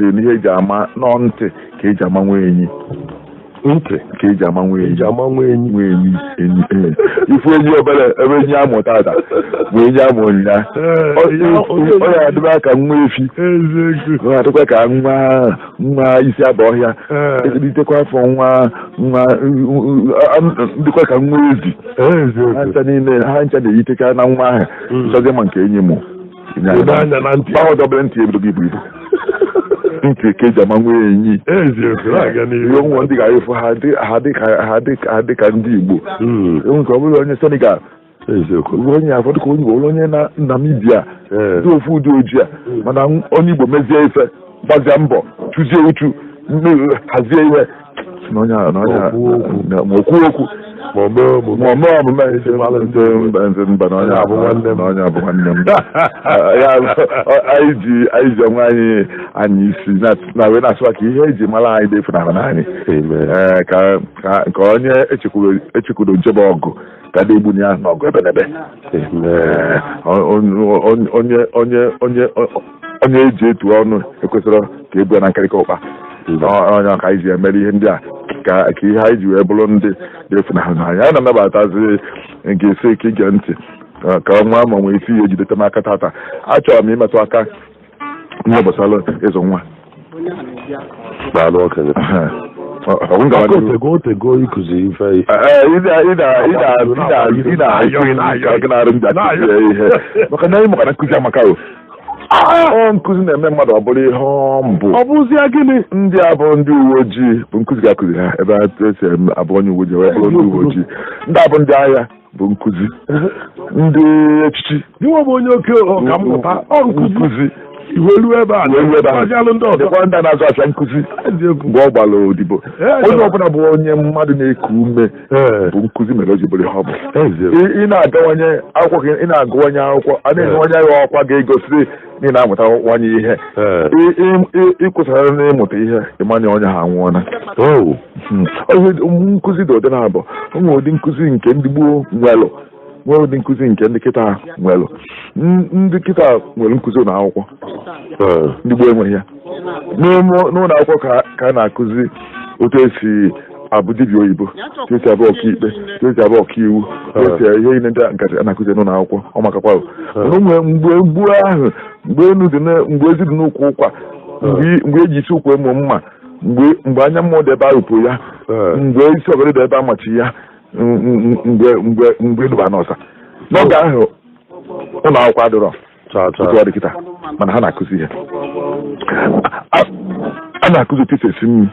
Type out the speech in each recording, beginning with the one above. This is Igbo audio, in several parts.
Sị na ihe eji ama nọ ntị ka eji ama nwa enyi. Ntị ka eji ama nwa enyi. Eji ama nwa enyi. Nwa enyi, enyi, ee. Ifu enyi obere ebe enyi amụ tata bụ enyi amụ ụnyaa. Ọ ya adịba ka nwa efi. Eziokwu. Ọ adịkwa ka nwa nwa isi aba ọhịa. Ezilitekwa afọ nwa nwa dịkwa ka nwa ezi. Eziokwu. Ha ncha niile, ha ncha na-eyitecha na nwa ahụ. Nchọzi ma nke enyi mụ. Ledo anya na ntị. Gbanwe ọdọbere ntị ebidogo ibu ibu. Ntị ka eji ama nwa enyi. Eziokwu, na-aga n'ihu. Ihe nwa ndị ga-efu ha dị ha dị ka ha dị ka ndị Igbo. Enwe nke ọ bụrụ onye Senegal. Eziokwu. Bụrụ onye afọ dịka onye Igbo, bụrụ onye na Namibia. Dị ofu ụdị ojii a. Mana onye Igbo mezie ife, gbazie mbọ, chụzie uchu, hazie ihe. Sị na onye a na onye a Ma o kwuo okwu. Ma o kwuo okwu. Ma o mee omume. Ma o mee omume. Mba, nze mba, na onye Onye abụ nwanne m. Na onye abụ nwanne m. Ya anyị ji onwe anyị anyị isi na wee na-asịkwa ka ihe eji mara anyị dị efunahụ na anyị. Amen. Ee, ka onye echekwuru njebe ọgụ ka dị egbu ya n'ọgụ ebe n'ebe. Amen. Ee, onye onye onye onye eji etu ọnụ ekwesịrị ka ebu ya na nkirika ụkpa. Onye ka anyị ji emere ihe ndị a ka ihe anyị ji wee bụrụ ndị na-efunahụ n'anya. Anyị na-anabatazi nke isi ka ige ntị ka nwa ma nwee isi ihe ejidete m aka tata. Achọrọ m imetụ aka ihe gbasara ịzụ nwa. Daalụ, okenye. Ọ bụ ngawa Aka n'ihu. otego otego ịkụzi ife. Ee, ị na ị na ị na ị na ị na-akụzi ka na-arụ ndị akụzi ihe maka na ịmụ ka na nkụzi amaka o. Ọ nkụzi na-eme mmadụ ọ bụrụ ihe ọ mbụ. Ọ bụzie gịnị? Ndị a bụ ndị uwe ojii bụ nkụzi ga-akụzi ha ebe esi abụ onye uwe ojii wee bụrụ ndị uwe ojii. Ndị a bụ ndị agha bụ nkụzi. Ndị echichi Gịnwa bụ onye oke ọkammụta, ọ nkụzi. Nkụzi. Iwe ruo ebe a. Wee ruo ebe ahụ. Gbazialụ ndị ọzọ. Dịkwa ndị a na-azụ afịa nkụzi. Eziokwu. Mgbe ọ gbara odibo. Onye ọbụla bụ onye mmadụ na-eku ume bụ nkụzi mere o ji bụrụ ihe ọ bụ. Eziokwu. Ị na-agawanye akwụkwọ gị, ị na-agụwanye akwụkwọ, a na-enyewanye ya ọkwa ga-egosi na ị na-amụtawanye ihe. Ị kwụsara n'ịmụta ihe, ịmanye onye ha anwụọla. Oh. Ihe nkụzi dị ụdị na-abụ. O nwere ụdị nkụzi nke ndị gboo nwelụ, nwee ụdị nkụzi nke ndị kịta nwelụ. Ndị kịta nwere nkụzi ụlọ akwụkwọ. Ndị gboo enweghị ya. N'ime n'ụlọ akwụkwọ ka a na-akụzi otu esi abụ dibịa oyibo, otu esi abụ ọkaikpe, otu esi abụ ọkaiwu, otu esi ihe niile ndị a nkatị a na-akụzi n'ụlọ akwụkwọ. Ọ makakwa o. Mana o nwere mgbe gboo ahụ, mgbe enu dị mgbe ezi dị n'ụkwụ ụkwa, mgbe eji isi ụkwụ emu mma, mgbe anya mmụọ dị ebe a rụpụ ya, mgbe isi ọgọdọ dị ebe a machi ya, mgbe eduba n'ọsa n'oge ahụ, ụlọ akwụkwọ adịrọ Cha cha. otu ọ dị kịta, mana ha na-akụzi ihe. A na-akụzi otu esi esi nri,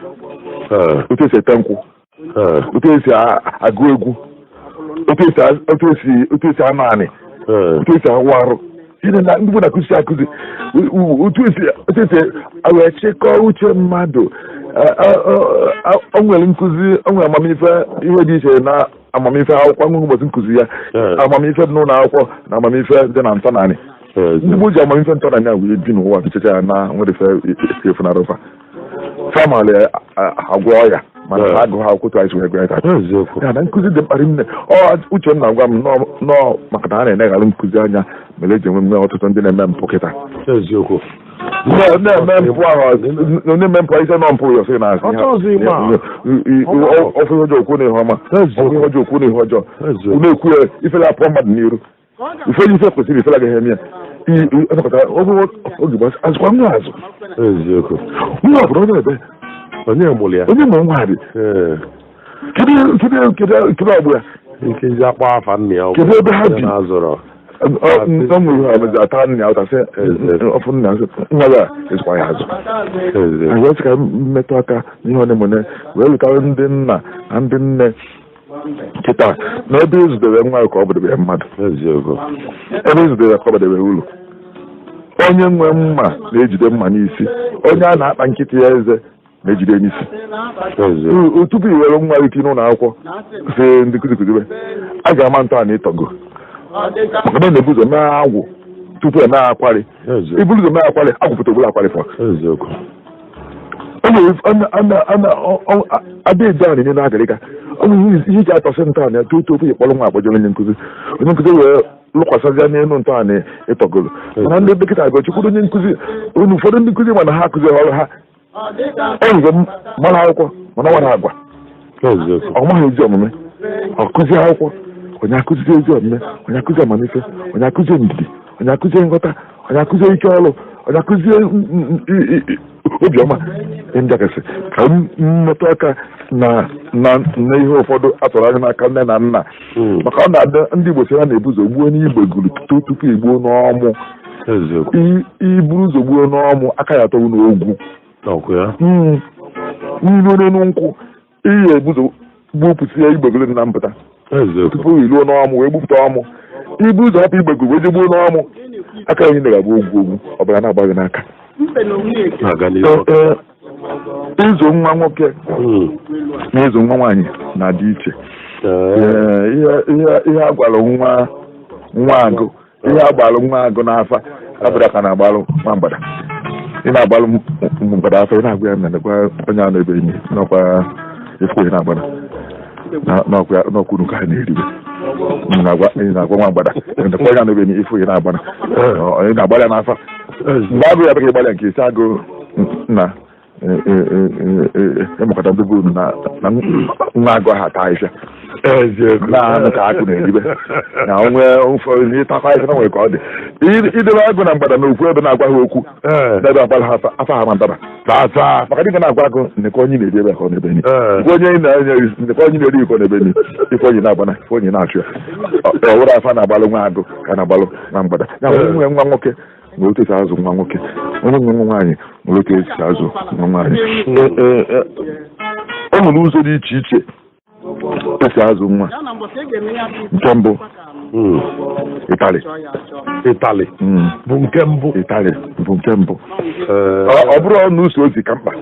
otu esi ete nkwụ, otu esi agụ egwu, otu esi anọ anị, otu esi awụ arụ. Ihe na ndị bụ na-akụzi akụzi otu esi wee chịkọọ uche mmadụ. O nwere nkụzi, o nwere amamife, ihe dị iche na amamife akwụkwọ nwere ụbọchị nkụzi ya. Amamife dị n'ụlọ akwụkwọ na amamife dị na ntọnanị. Ndị gboo ji amamife ntọnanị a wee bi n'ụwa bichacha ya na nwere ife efunarụfa famali agwọ ọya, mana ha agụ ha akwụkwọ anyị si wee gụọ ya taa. Eziokwu. Ya na nkụzi dị mkpa rinne. Ọ uche m na-agwa m nọọ maka na a na-eneghara nkụzi anya mere eji enwe ọtụtụ ndị na-eme mpụ kịta. Eziokwu. Na-eme mpụ ahụ, na-eme mpụ ise nọ mpụ ya ọsị na asị. Ọchọ ọzọ ịma. Ọfụ ihe ọjọọ, okwu na ihe ọma. Ọfụ ihe ọjọọ, okwu na ihe ọjọọ. Na-ekwu ya ifela apụọ mmadụ n'iru ife ife kwesịrị ifela agaghị eme ya. Oge gbasị azụkwa nwa azụ. Eziokwu. Nwa ọ bụrụ onye ebe? Onye mụrụ ya? Onye mụrụ nwa dị? Kedu kedu kedu kedu ọgbụ ya? Nkezi akpọ afa nna ya. Kedu ebe ha bi? Na-azụrọ. Ọ nwere ihe ọbụla ata nna ya ụta sị ọfụ nna sị nwa ya ezikwa ya azụ. Eziokwu. Wee sị ka mmetụ aka n'ihe one mone wee lụtara ndị nna na ndị nne kịta na ebe ezudere nwa ya ka ọ bụdebe mmadụ. Eziokwu. Ebe ezudere ya ka ọ bụdebe ulu. Onye nwe mma na-ejide mma n'isi, onye a na-akpa nkịtị ya eze na-ejide n'isi. Eziokwu. Tupu i were nwa gị tinye n'ụlọ akwụkwọ sị ndị nkụzi kụzibe, a ga-ama ntọala ịtọgo, maka na ọ na-ebu ụzọ mee agwụ tupu eme akwarị. Eziokwu. Iburu ụzọ mee akwarị, agwụ pụta ogburu akwarị fọ. Eziokwu. Ada eji ahụ na-enye n'akịrịka. Ọ bụ ihe iji atọsị ntọala ya tutu ofu ịkpọrọ nwa akpọjere onye nkụzi, onye nkụzi wee lụkwasịzịa n'elu ntọala ịtọgolo. Mana ndị dọkịta abịa chekwuru onye nkụzi unu, ụfọdụ ndị nkụzi mana ha akụzighị ọrụ ha. Enyigo mara akwụkwọ mana ọ nwere agwa. Ọ maghị ezi omume. Ọ kụzie akwụkwọ, onye akụzie ezi omume, onye akụzie amamife, onye akụzie ndidi, onye akụzie nghọta, onye akụzie ike ọrụ, onye akụzie obiọma. Ihe ndị a gasị ka m mmetụ aka na na na ihe ụfọdụ atụrụ anya n'aka nne na nna, maka ọ na-adị ndị Igbo sị ha na-ebu ụzọ gbuo n'igbe guru tupu igbuo n'ọmụ. Iburu ụzọ gbuo n'ọmụ, aka ya atọghị n'ogwu. Ọkụ ya. Iruo n'elu nkwụ, ihe ebuzo gbupụsị ya igbegoro dị na mpụta tupu iruo n'ọmụ wee gbupụta ọmụ. Ibu ụzọ hapụ igbegoro wee je gbuo n'ọmụ, aka ya niile ga-abụ ogwu ogwu, ọbara na-agba gị n'aka. Na-aga n'ihu. Ee, ịzụ nwa nwoke na ịzụ nwa nwaanyị na-adị iche. Ee, ihe a gwara nwa nwa agụ, ihe a gbalụ nwa agụ n'afa abụrụ aka na-agbalụ nwa mgbada. Ị na-agbalụ mgbada afa, ị na-agwa ya na nekwa onye a na-ebe enyi n'ọkwa efu ị na-agbada n'ọkwa n'ọkwa unu ka ha na-eribe. Ị na-agwa nwa mgbada nekwa onye a na-ebe enyi ifu ị na-agbada, ị na-agbalị ya n'afa. Mgbe agụ ya bịaghị ịgbalị nke isi agụ na ịmụkọta ndị bụ unu na nwa agụ ahụ ata ahịhịa naanị ka agụ na-eribe na onwe ụfọdụ ịtakwa ahịhịa na nwere ka ọ dị. Idebe agụ na mgbada na okwu ebe na-agwa ha okwu n'ebe agbara ha afa ha ma ndaba Tata. maka dịka na-agwa agụ nekwa onye na-eri ebe ka ọ na-ebe enyi nekwa onye na-enye nekwa onye na-eri ka ọ na-ebe enyi ife onye na-agbana ife onye na-achụ ya. Ọ wụrụ afa na-agbalụ nwa agụ ka na-agbalụ nwa mgbada ya. Onye nwe nwa nwoke nwere otu esi azụ nwa nwoke, onye nwe nwa nwaanyị nwere otu esi azụ nwa nwaanyị. Ee, o nwere ụzọ dị iche iche esi azụ nwa. Nke mbụ, ịtarị. Ịtalị bụ nke mbụ. Ịtarị bụ nke mbụ. Ọ bụrụ na ụzọ ozi ka mkpa.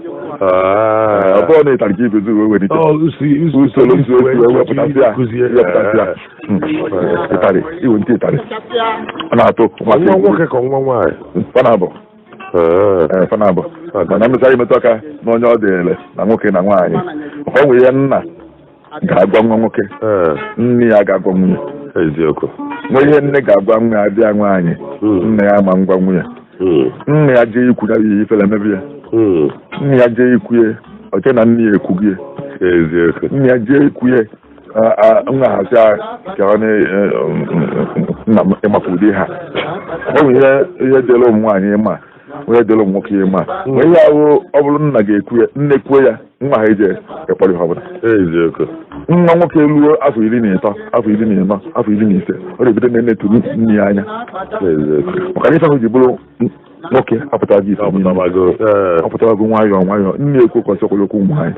Ọ bụrụ na ịtarị ka ibezi wee welite usoro ụzọ ozi wee wepụtasị ya wepụtasị ya. Ịtarị, iwe nke ịtarị ọ na-atụ nwa nwoke ka nwa nwaanyị? Fanabụ. Ee, fanabụ, mana mmesara imetụ aka na onye ọ dịrị na nwoke na nwaanyị, maka ọ nwere ihe nna ga-agwa nwa nwoke, nne ya ga-agwa nwunye. Nwee ihe nne ga-agwa nwa ya bịa nwaanyị, nne ya ma ngwa nwunye. Nne ya jee ikwu ya ihe ifere emebe ya. Nne ya jee ikwu ya, oche na nne ya ekwughị. Nne ya jee ikwu ya, nwa hazi ka ọ na nna m ịmakwa ụdị ha. Ọ nwere ihe ihe dịrị ụmụ nwaanyị ịma, onye dịrị ụmụ nwoke ịma. Nwee ihe ahụ ọ bụrụ nna ga-ekwu ya, nne kwuo ya, nwa ha eje ekpọrọ ihe ọbụla. Nwa nwoke ruo afọ 13, afọ 14, afọ 15, ọ na-ebido na-enetu nne ya anya, maka na ife ahụ ji bụrụ nwoke apụtara gị ife niile. Ọpụtabago. Ọ pụtarago nwayọọ nwayọọ. Nne ekwu kwesị ọkwụrụ okwu ụmụ nwaanyị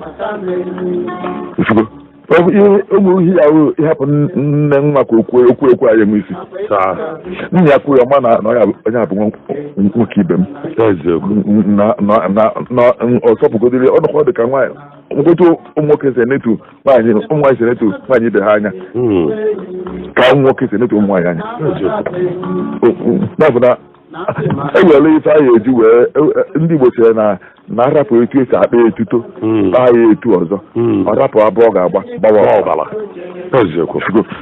ozugbo. Ọ bụ ihe ụmụ ihe ahụ ịhapụ nne nwa ka okwu okwu ekwu anyị enwe isi. Nne ya kwuo ya ọma na onye a bụ nwoke ibe m. Na na na na ọ sọpụgodiri ọnụkwa dị ka nwaanyị nwoke. Ụmụ nwoke si enetu nwaanyị, ụmụ nwaanyị si enetu nwaanyị ibe ha anya ka ụmụ nwoke si enetu ụmụ nwaanyị anya. Ya bụ na ewere ife anyị eji wee ndị Igbo sịrị na na arapụ etu esi akpa etuto kpaa ya etu ọzọ, ọ rapụ abụọ ga-agba gbawa ọbara. Eziokwu.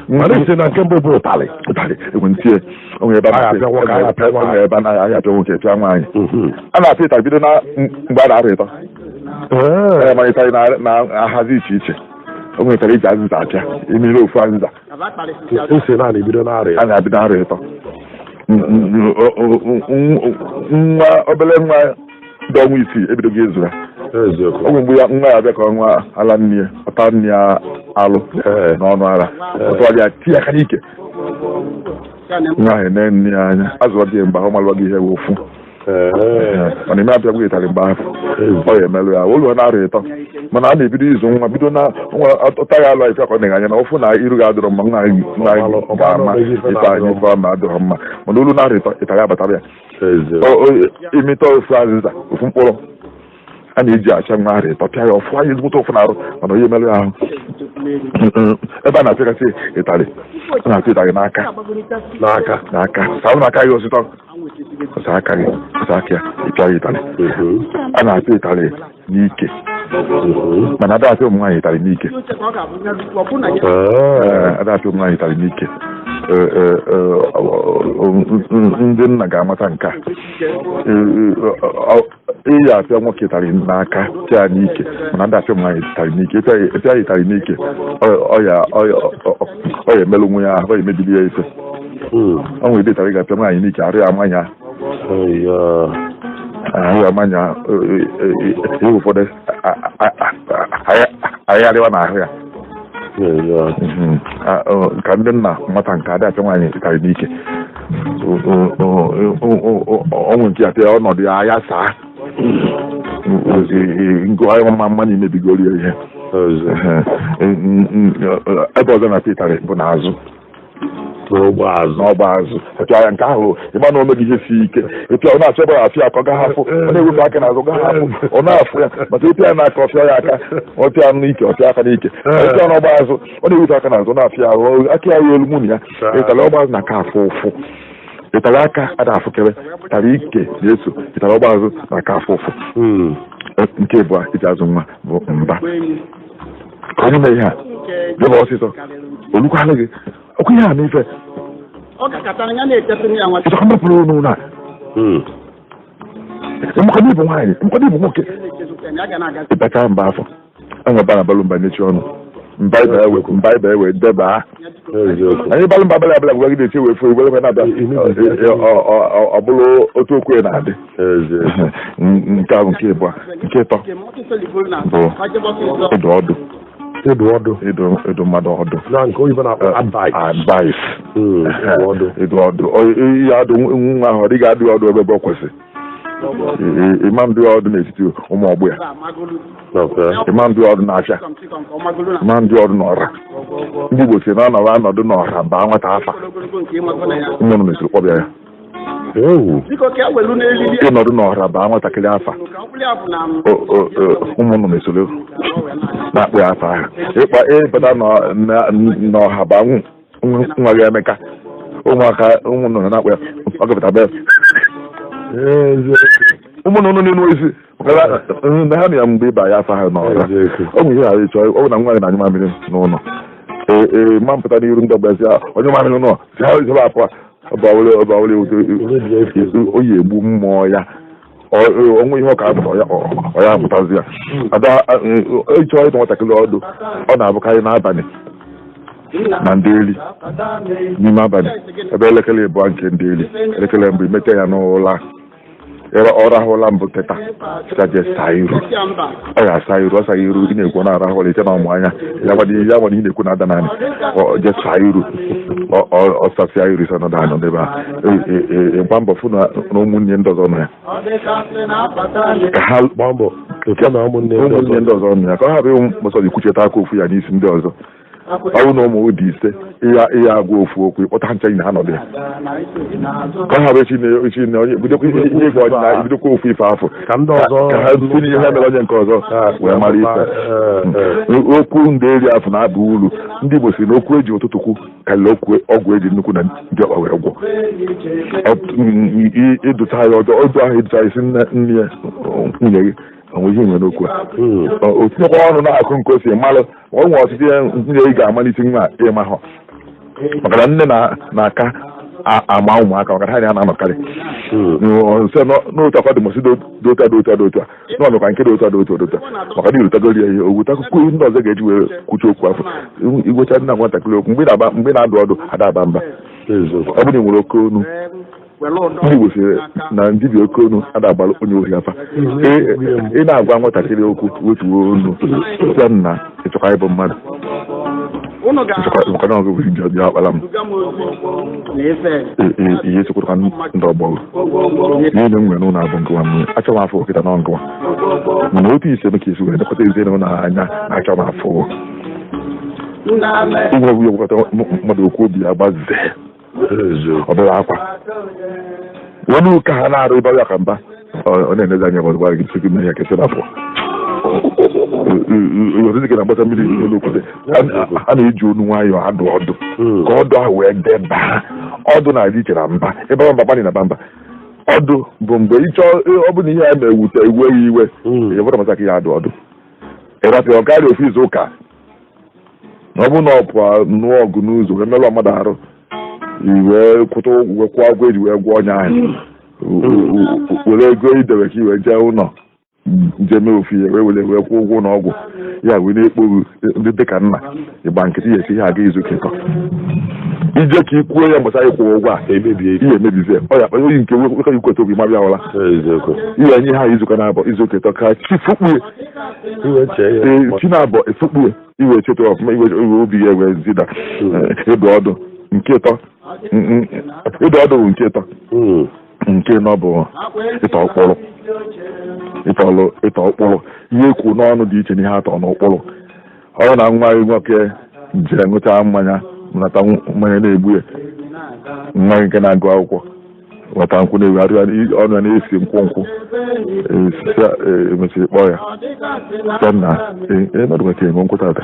Mana isi na nke mbụ bụ ụtalị. Ụtarị ekwentị onwe ebe a Agha apịa nwoke, agha apịa nwaanyị. Onwe ebe a na-agha apịa nwoke, pịa nwaanyị. A na-apịa ịtarị bido na mgbe a na-arụ ịtọ. Ee, mana ịtarị na-ahazi iche iche. O nwere ịtarị iji azịza apịa imiri ofu azịza. Isi naanị bido n'arịa. A na-abido arụ ịtọ. Nwa obere nwa dị ọnwa 6 ebidogo ịzụ ya. Ọ mgbe ya nwa ya bịa ka ọ nwa ala nne ya, ọta nne ya alụ n'ọnụ ara, ọtụgharị ya tie aka n'ike. Nwa ahụ ene nne ya anya, azụọ gị mgbe ahụ malụọ gị ihe wụ ofu. Mana ime abịa ịtarị mgbe ahụ ọ ya emelụ ya olu na-arụ ịtọ. Mana a na-ebido ịzụ nwa bido na nwa ọta ya alụ ife ka ọ na anya na ụfụ na iru ga adịrọ mma. Nwa anyị nwa anyị ga-ama ife anyị ife ọma adịrọ mma, mana olu na-arụ ịtọ, ịtarị abatara ya. Imeta ofu azịza, ofu mkpụrụ a na-eji acha nwa arụ ịtọ, pịa ya ọfụ anya ezigbote ụfụ na-arụ, mana onye emerụ ya ahụ. Ebe a na-apịagasị ịtarị, a na-apịa ịtarị n'aka. N'aka. N'aka saụ n'aka gị ọsịtọ ọsọ aka gị ọsọ aka ya ịpịa ya ịtarị. A na-apịa ịtarị n'ike, mana ada apịa ụmụ nwaanyị ịtarị n'ike. Ee, ada apịa ụmụ nwaanyị ịtarị n'ike. Ndị nna ga-amata nke a. Ị ya apịa nwoke ịtarị n'aka, pịa n'ike, mana ndị apịa nwaanyị ịtarị n'ike. Ịpịa ya ịtarị n'ike, ọ ya emelụ nwe ya ahụ, ọ ya emebili ya ife. Ọ nwere ide ịtarị ga-apịa nwaanyị n'ike, arụ ya amanya. Ahụ ya amanya, ihe ụfọdụ agharịwa n'ahụ ya. Ka ndị nna mata nke adị apịa nwaanyị ịtarị n'ike. Ọnwụ nke apịa ọnọdụ ya ya saa ngụ anyị mma mma na imebigoro ya ihe. Ebe ọzọ na-apịa ịtarị bụ n'azụ. N'ogbe azụ. N'ọgba azụ. Ịpịa ya nke ahụ, ịgba na omeghị ihe sie ike, ịpịa, ọ na-achọ ebe ọ afịa aka, ọ gaghị afụ. Ọ na-ewepụ aka n'azụ, ọ gaghị afụ, ọ na-afụ ya. Maka ịpịa ya n'aka, ọfịa ya aka. Ọpịa n'ike, ọpịa aka n'ike. Ịpịa n'ọgba azụ, ọ na-ewepụ aka n'azụ, ọ na-afịa ahụ aka ya elu nwunye ya. Ịtarị ọgba azụ na aka afụ ụfụ. Ịtarị aka ada afụkebe, ịtarị ike na-eso ịtarị ọgba azụ na aka afụ ụfụ. Nke abụọ eji azụ nwa bụ mba. Ka onye mee ihe a dịba ọsịsọ olukwala gị okwu ihe a n'ife. Ịchọkwa mgbapụrụ ụnụ na mmakọdị ịbụ nwaanyị, mmakọdị ịbụ nwoke, ịbacha mba afọ enwe ba na balụ mba n'echi ọnụ mba ibe ewe mba ibe ewe deba. Anyị balụ mba abalị abịa gwa gị na-eche wee fo igwe na-abịa, ọ bụrụ otu okwu ya na-adị. Nke ahụ nke ịbụọ. Nke ịtọ bụ ịdụ ọdụ. Ịdụ ọdụ. Ịdụ mmadụ ọdụ. Na nke oyibo na-akpọ advice. Advice. Ịdụ ọdụ. Ịdụ ọdụ, ihe adụ nwa ahụ, ọ dịghị adụ ọdụ ebe ọ kwesịrị. Ịma ndụ ọdụ n'etiti ụmụ ọgbọ ya, ịma ndụ ọdụ na-afịa, ịma ndụ ọdụ n'ọra. Ndị Igbo si na ọnọrọ anọdụ n'ọra baa nwata afa, ụmụnụ mesịrị kpọbịa ya. Ịnọdụ n'ọra baa nwatakịrị afa, ụmụnụ mesịrị na-akpụ ya afa ahụ. Ịkpa ịbata n'ọha baa nwa gị Emeka, ụmụaka ụmụnụ na-akpụ ya, ọ gapụta be ụmụnụ n'elu isi na ha na ya mgbe ịba ya afa ha n'ọra. Ọ bụ ihe a ịchọ. Ọ bụ na nwa gị na-anyụ mamịrị n'ụlọ, ee, ma mpụta n'iru ndị ọgbọ ya, onye mamịrị n'ụlọ si ha zebe apụ. Ọbawere oyi egbu mmụọ ya, onwe ihe ọ ka apụta ọ ya apụtazi ya. Ada ịchọ ịtụ nwatakịrị ọdụ, ọ na-abụkarị n'abalị na ndị eli n'ime abalị, ebe elekere 2 nke ndị eli, elekere mbụ, imete ya n'ụla, ọ rahụla mbụ, teta teta, jee saa iru. Ọ ga-asa iru, ọ saghị iru, ị na-ekwu na-arahụ ụra, iche na ọmụ anya ya gbado ya gbado ihe na-ekwu na-ada naanị. Ọ jee saa iru, ọ sasịa iru, isa nọdụ anọ ebe a, gba mbọ fụ na ụmụnne ndị ọzọ nọ ya ka ha gbaa mbọ nke na ụmụnne ụmụnne ndị ọzọ nọ ya, ka ọ hapụ ịwụ mọsọ ikwucheta aka ofu ya n'isi ndị ọzọ. Ọ bụrụ na ụmụ dị 5, ihe agwa ofu okwu, ịkpọta ncha na ha nọdụ ya, ka ọ hapụ echi na echi na onye bidokwa ihe igwe ọdịna, bidokwa ofu ife afọ ka ndị ọzọ ka ha si n'ihe ha mere onye nke ọzọ wee mara ife. Okwu ndị eri afọ na-aba uru. Ndị Igbo si na okwu eji ụtụtụ kwu karịrị okwu ọgwụ eji nnukwu na ndị ọkpa wee gwọ. Ịdụta ya ọdụ, ọdụ ahụ ịdụta isi nne ya nwunye gị onwe ihe nwere okwu a, o tinyekwa ọnụ na-akụ nke o si malụ. Ọ nwere ọtụtụ ihe nwunye gị ga-amalite nwa ịma ha, maka na nne na-aka ama ụmụaka, maka na ha na-anọkarị nse n'otu akwa dị mọsị dị otu a dị otu a dị otu a n'ọnụkwa nke dị otu a dị otu a dị otu a, maka na irutagoro ya ihe owute akụkọ ndị ọzọ ga-eji wee kwuchi okwu afọ. Igwecha nna nwatakịrị okwu mgbe ị na-adụ ọdụ, ada aba mba. Ọ bụrụ na ị nwere oke onu, ndị Igbo sịrị na ndị bi oke onu ada agbara onye ohi afa. Ị na-agwa nwatakịrị okwu, wetuo onu, sị nna, ịchọkwa ịbụ mmadụ, maka na ọgụ bụ ndị ọbịa akpara m ihe chekwara ndị ọgbọ niile m nwere n'ụlọ abụ nkụwa m achọ m afọ kịta na nkụwa, mana otu ise m ka esi wee lekọta ezinụlọ anya na achọ m afọ inwe nwunye gwakọta mmadụ okwu, obi ya gbazee, ọ bụla akwa onye ụka ha na-arụ ịba ya ka mba ọ na-enezi anya ma gwa gị sị gị mee ya kesị n'afọ ọzọ na mgbasa mmiri n'elu okwute. A na-eji onu nwayọọ adụ ọdụ ka ọdụ ahụ wee deba. Ọdụ na-adị iche na mba ebe mba gbanị na mba. Ọdụ bụ mgbe ịchọ ọ bụ na ihe a na-ewute iwe ya iwe ị bụrụ maka ya adụ ọdụ, ịrapịa ọ karịa ofu izu ụka, na ọ bụrụ na ọ pụọ nụọ ọgụ n'ụzọ wee merụọ mmadụ arụ. I wee kwụta ụgwọ, kwụọ ụgwọ eji wee gwọọ ọnya ahụ, were ego idebe ka i wee jee ụlọ nje mee ofu ihe, wee were wee kwụọ ụgwọ ụlọ ọgwụ ya, wee na-ekpo ndị dịka nna ịgba nkịtị ya esi ihe aga izu kịtọ ije ka i kwuo ya mbọsị anyị kwụrụ ụgwọ a. Emebie. Ihe emebizie ọ ya kpanye oyi nke nwekọ ikweta obi mabịa ụla. Eziokwu. Ihe enye ha izuụka na-abọ, izuụka ịtọ ka chi fukpue. Iwe chee ya. Ee, chi na-abọ efukpue, iwe cheta ọfụma, iwe obi ya wee zida. Ịdụ ọdụ nke ịtọ. Ịdụ ọdụ bụ nke ịtọ. Nke ịnọ bụ ịtọ ụkpụrụ, ịtọlụ ịtọ ụkpụrụ. Ihe ekwu n'ọnụ dị iche n'ihe atọ n'ụkpụrụ. Ọ na nwa gị nwoke jere ṅụcha mmanya, nata mmanya na-egbu ya, nwa gị nke na-agụ akwụkwọ nweta nkwụ na-ewu arụ ya, ọnụ ya na-esi nkwụ nkwụ, emechiri kpọọ ya sị na mmadụ nweta enwe nkwụ tata.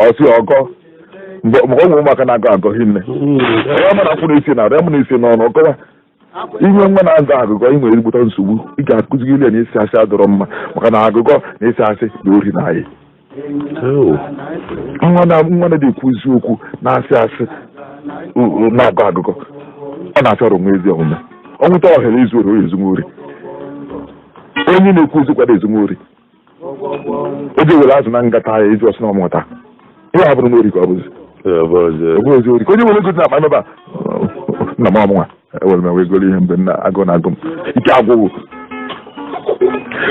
Ọ sị ọgọ mgbe mgbe ọ nwere ụmụaka na-agọ agọ hinne ya mana nkwụ na-esi na ya na-esi n'ọnụ ọgọwa ihe. Nwa na-agọ agụgọ, ị nwere ezigbote nsogbu. Ị ga-akụziri ya na isi asị adọrọ mma, maka na agụgọ na isi asị na ori na anyị. Oh. Nwa na nwa na-ekwu eziokwu na-asị asị, na-agọ agụgọ, ọ na-achọ ọrụ nwa ezi omume. Ọ nweta ohere izu ori, o ezu ori. Onye na-ekwu eziokwu adịghị ezu ori. O ji were azụ na ngata ya ezi ọsị na ọmụta ihe a bụrụ n'ori ka ọ bụzi. Ee, bụ ọzọ. Ọ bụrụ ezi ori ka onye were ego dị n'akpa ebe a nna m ọmụnwa ewere m wee goro ihe mgbe nna agụụ na-agụ m ike agwụghị.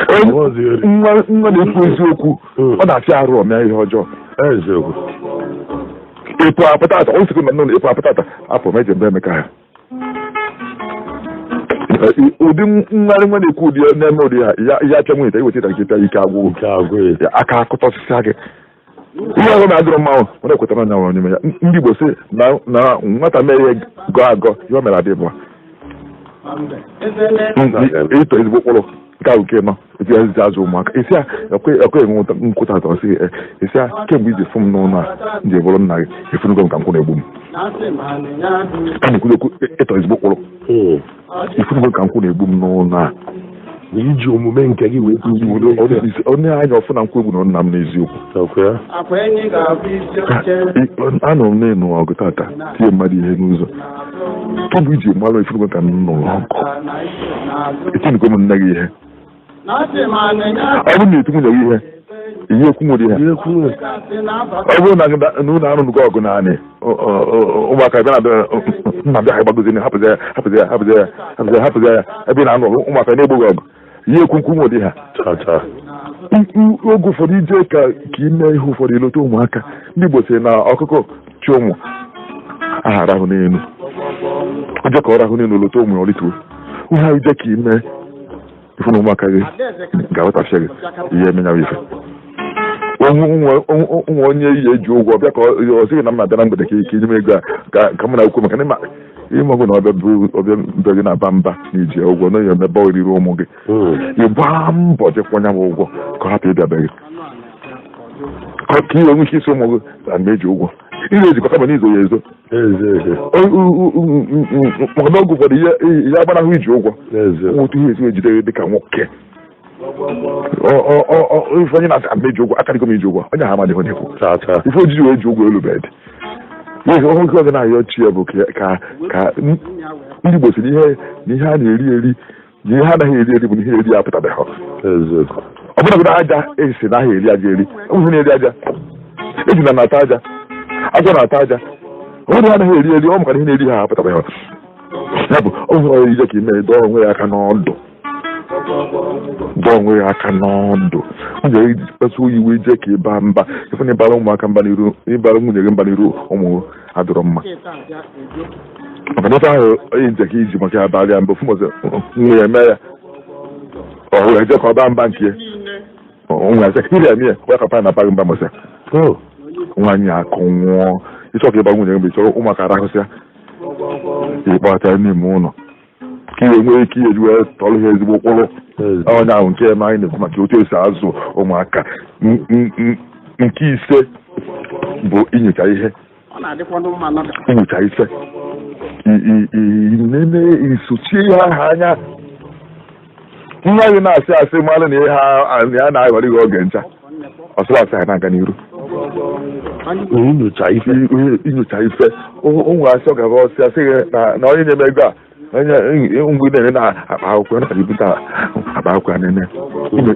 Ọ bụ ọzọ ori. Nwa nwa na-ekwu eziokwu, ọ na-afịa arụ ọmịa ihe ọjọọ. Eziokwu. Ịpụ apụtata o sikwa na nnụnụ ịpụ apụtata apụ meje mbe emeka ha ụdị nwari nwa na-ekwu ụdị na-eme ụdị ya ya ya apịa nwunye iweta ịta nkịta ike agwụghị. Nke agwụ. Ya aka akụtọsịsịa gị ihe ọzọ na-adịrọ mmanwụ mana ekwetara nya nwere n'ime ya. Ndị Igbo sị na nwata mee ihe gọọ agọ, ihe o mere adị bụ ịtọ ezigbo ụkpụrụ. Nke ahụ nke nọ etu ya ezi azụ ụmụaka isi a ekwe ekwe enwe nkwụta atọ sị isi a kemgbe iji fụ m n'ụlọ a m ji bụrụ nna gị, efunugo m ka nkwụ na-egbu m. A na-ekwu okwu ịtọ ezigbo ụkpụrụ. Ifunugo ka nkwụ na-egbu m n'ụlọ a. Na iji omume nke gị wee kụzie. Onye anya ọfụ na nkwụ egbu na nna m n'eziokwu. Ọkwa ya? Anụrụ m na-enụ ọgụ tata tie mmadụ ihe n'ụzọ kemgbe iji malụ ifunugo ka m nụrụ ọgụ etinugo m nne gị ihe. Ọ bụrụ na eti nwunye gị ihe, ihe ekwu nwere ihe. Ihe kwuru. Ọ bụrụ na unu arụnugo ọgụ naanị ụmụaka bịa na be nna bịa ha gbagozini, hapụzi ya, hapụzi ya, hapụzi ya, hapụzi ya, hapụzi ya ebe ị na-anụ ọgụ ụmụaka na-egbu gị ọgụ, ihe ekwu nkwu nwere ha. Cha cha. Oge ụfọdụ ije ka ime ihe ụfọdụ ilota ụmụaka. Ndị Igbo sị na ọkụkọ chi ụmụ aha arahụ n'elu ije ka ọ rahụ n'elu lota ụmụ ya ọlituo ihe ahụ. Ije ka ime ifu na ụmụaka gị ga-aghọtafie gị ihe emenyawa ife ụmụ onye yi eji ụgwọ bịa ka ọ sịghị na m na-abịa na mgbede ka inye m ego a ka m na-ekwu maka na ịmagụ na ọbịa ọbịa mbe gị na-aba mba na iji ụgwọ na ya emebe oriri ụmụ gị. Ị gbaa mbọ jekwanya m ụgwọ ka ọ hapụ ịbịa be gị ka ihe nwee ike isi ụmụ gị na mgbe eji ụgwọ ị na-ejikọ kama na izo ya ezo. Eze. Maka na oge ụfọdụ ihe agbanahụ iji ụgwọ. Eze. Otu ihe esi ejide gị dịka nwoke. Ife onye na-asị ama eji ụgwọ akarịgo m iji ụgwọ onye ahụ amadịghị onye ekwu. Cha cha. Ife ojiji wee ji ụgwọ elu bed ihe oge ọzọ na-ayọ chi ya bụ ka ndị Igbo si na ihe na ihe a na-eri eri na ihe anaghị eri eri bụ na ihe eri apụtabeghị. Eziokwu. Ọ bụrụ na aja esi na aha eri aja eri ụmụ na-eri aja, ejuna na-ata aja, agwọ na-ata aja, ọ bụrụ na anaghị eri eri ọ maka na ihe na-eri ha apụtabeghị. Ya bụ ọ hụrụ ije ka ime dọọ onwe ya aka n'ọdụ, dọọ onwe ya aka n'ọdụ nwunye gị kpasu iwe ije ka ịba mba ife na ịbara ụmụaka mba n'iru, ịbara nwunye gị mba n'iru ụmụ adịrọ mma, maka na ife ahụ onye nje ka iji maka ya balịa mba ofu mbọsị nwunye ya eme ya ọ wee je ka ọ baa mba nke ya nwa ya sị iri eme ya ya ka pa na abaghị mba mbọsị. Oh. Nwaanyị akụ nwụọ ịchọ ka ịba nwunye gị mgbe ịchọrọ ụmụaka arahụsịa ịkpọta n'ime ụlọ ka i wee nwee ike ihe wee tọrọ ha ezigbo ụkpụrụ. Eze. Onye ahụ nke eme anyị na-ekwu maka otu esi azụ ụmụaka. Nke ise bụ inyocha ihe, inyocha ife, nene isochie ihe ahụ anya. Nwa gị na-asị asị mmadụ na ihe ya na-aghọrọ gị oge ncha ọsịrị asị ha na-aga n'iru. Inyocha ife. Inyocha ife o nwere asị ọ gaba ọsị asị gị na onye na-eme ego a onye mgbe ị na-ere na akpa akwụkwọ na-ebute akpa akwụkwọ ya nene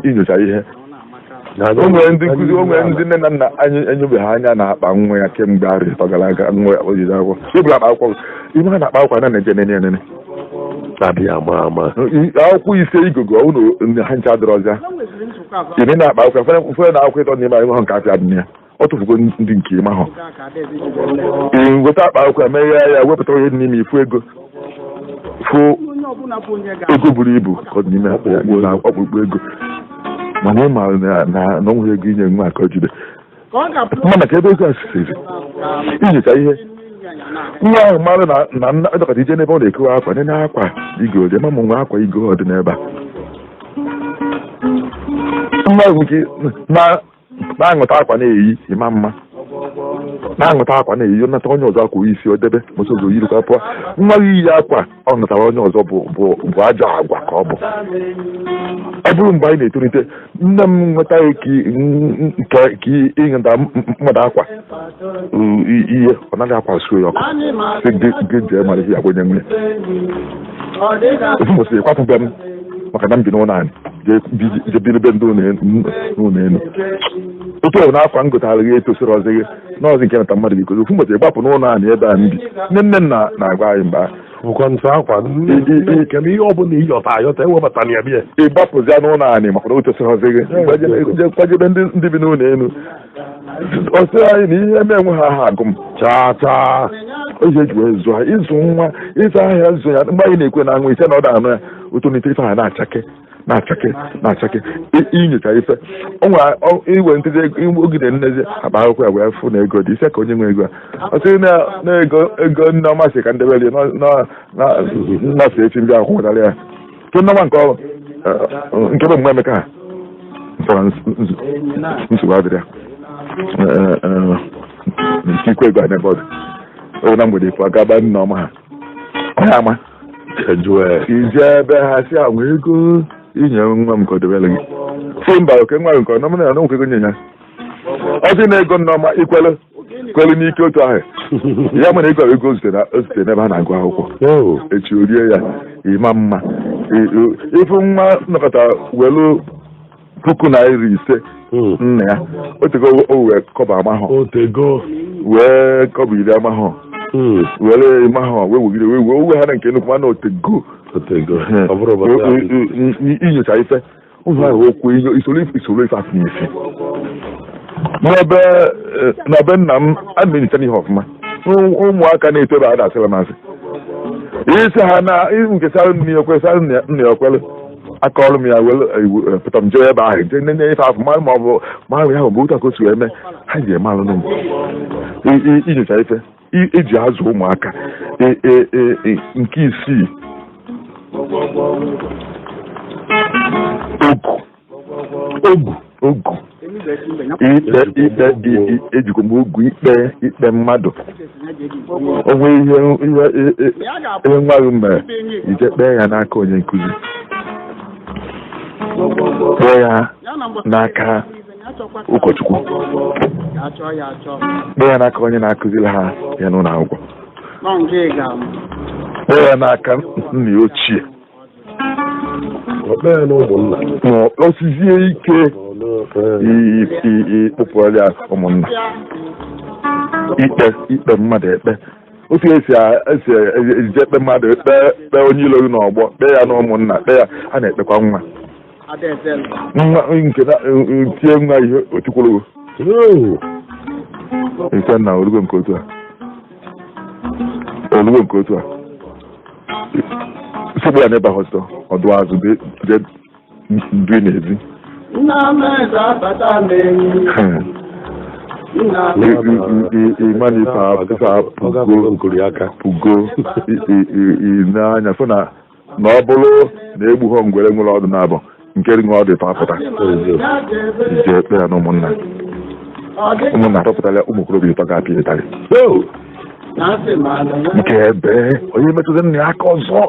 inyocha ihe. O nwere ndị nkụzi, o nwere ndị nne na nna anyị enyobeghị anya na akpa nwa ya kemgbe arọ 3 gara aga. Nwa ya o jide akwụkwọ ebula akpa akwụkwọ ime ha na akpa akwụkwọ na-eje nene nene. Adịghị ama ama. Akwụkwọ ise igogo ụnụ ha ncha dịrọzịa ị na akpa akwụkwọ fere na akwụkwọ ịtọ n'ime ahụ nke afịa dị na ya ọ tụfugo ndị nke ime ahụ. Ị weta akpa akwụkwọ emeghee ya, wepụta onye dị n'ime ifu ego, fụ ego buru ibu ka ọ dị n'ime akpa ya, ọkpụkpụ ego. Mana ị maara na o nweghị ego inye nwa ka o jide mana ka ebe ego a siri inyocha ihe nwa ahụ mara na nna dọkọta ije n'ebe ọ na-ekowe akwa nene akwa igo dị ma nwe akwa igo ọ dị n'ebe a. Nwa ahụ nke na-aṅụta akwa na-eyi ịma mma na-aṅụta akwa na-eyi nata onye ọzọ akwa isi o debe mụsọ yirikwa pụọ. Nwa gị iyi akwa ọ natara onye ọzọ bụ ajọ agwa ka ọ bụ. Ọ bụrụ mgbe anyị na-etolite, nne m nwetaghị ka ịṅụta mmadụ akwa ihe ọ naghị akwa suo ya ọkụ sị gị jee mara ihe agwa onye nwe ofu mbọsị kwapụ be m maka na m bi n'ụlọ anyị jee biri be ndị n'ụlọ elu otu ọ na akwa m gotara gị etosiri ọzọ gị n'ọzọ nke nata mmadụ gị kozi ofu mbọsị gbapụ n'ụlọ anyị ebe a m bi. Nne nne m na-agwa anyị mgbe bụkwa nsọ akwa nke m ihe ọbụla ịyọta ayọta ewebatana ya bịa. Ị gbapụzia n'ụlọ anyị maka na o tosiri ọzọ gị kwajebe ndị bi n'ụlọ elu ọ sị anyị na ihe eme enwe ha aha agụ m chaa chaa. Oge eji wee zụọ ịzụ nwa ịzụ ahịa zụ ya mgbe anyị na-ekwe na anwụ ise na ọ da anụ ya otonite ife ha na-achake na-achake na-achake inyocha ife o nwere iwe ntụzi ogide nnezi akpa akwụkwọ ya wee fụ na ego dị ise ka onye nwe ego a ọ sị na ego nne ọma si ka ndebere nnasị echi ndị akwụ nwetara ya ke nneọma nke ọrụ nke bụ mgbe Emeka ha nsọrọ nsogbu adịrị ya nke ikwe ego a n'ebe ọ dị ọ na mgbede ifụ agaba nne ọma ha onye ama ije ebe ha si anwa ego inye nwa m ka ọ debere gị si mba oke nwa gị nke ọ na na ego nye ya ọ sị na ego nneọma ikwelu kwelu n'ike otu ahụ ya mana ego ego ozute n'ebe a na-agụ akwụkwọ echi orie ya ịma mma ịfụ nwa nọkọta welu ₦5,000 nna ya otego o wee kọba amahọ wee kọba 10 amahọ were ịmahọ wee wegide wee wee owe ha na nke nnukwu mana otego inyocha ife ụzọ ahụ okwu isoro ife afọ n'isi n'ebe nna m a na-enyocha n'ihe ọfụma ụmụaka na-eto ebe a na-asịla m asị isi ha na nke sara nna ya kwesara nna ya kwere aka ọrụ m ya were pụta m jee ebe ahụ jee nene ife afọ ma ọ bụ ma ahụ bụ otu aka o si wee mee ha ji eme alụ inyocha ife eji azụ ụmụaka nke isii ogu ogu ikpe ejikwa m ogu ikpe mmadụ onwe ihe nwa gị mere ije kpee ya n'aka onye nkụzi kpee ya n'aka ụkọchukwu kpee ya n'aka onye na-akụziri ha ya n'ụlọ akwụkwọ kpee ya n'aka nna ya ochie ma ọ sizie ike ịkpụpụrụ ya ụmụnna ikpe mmadụ ekpe otu esi ejije ekpe mmadụ ekpe onye ilo gị n'ọgbọ kpee ya na ụmụnna kpee ya a na-ekpekwa nwa nwa nke tie nwa ihe otikwuru ise na olugo nke otu a olugo nke otu a nsogbu ya n'ebe ahụ ọdụ azụ dị n'ezi pugo n'anya fụ na ọ bụrụ na egbughọ ngwere nwere ọdụ na-abụ nke nwere ọdụ ịtọ apụta ije ekpe ya na ụmụnna ụmụnna atọpụtala ụmụ okorobịa ịtọ ga-apịa ịtarị nke ebe onye metụta nna ya aka ọzọ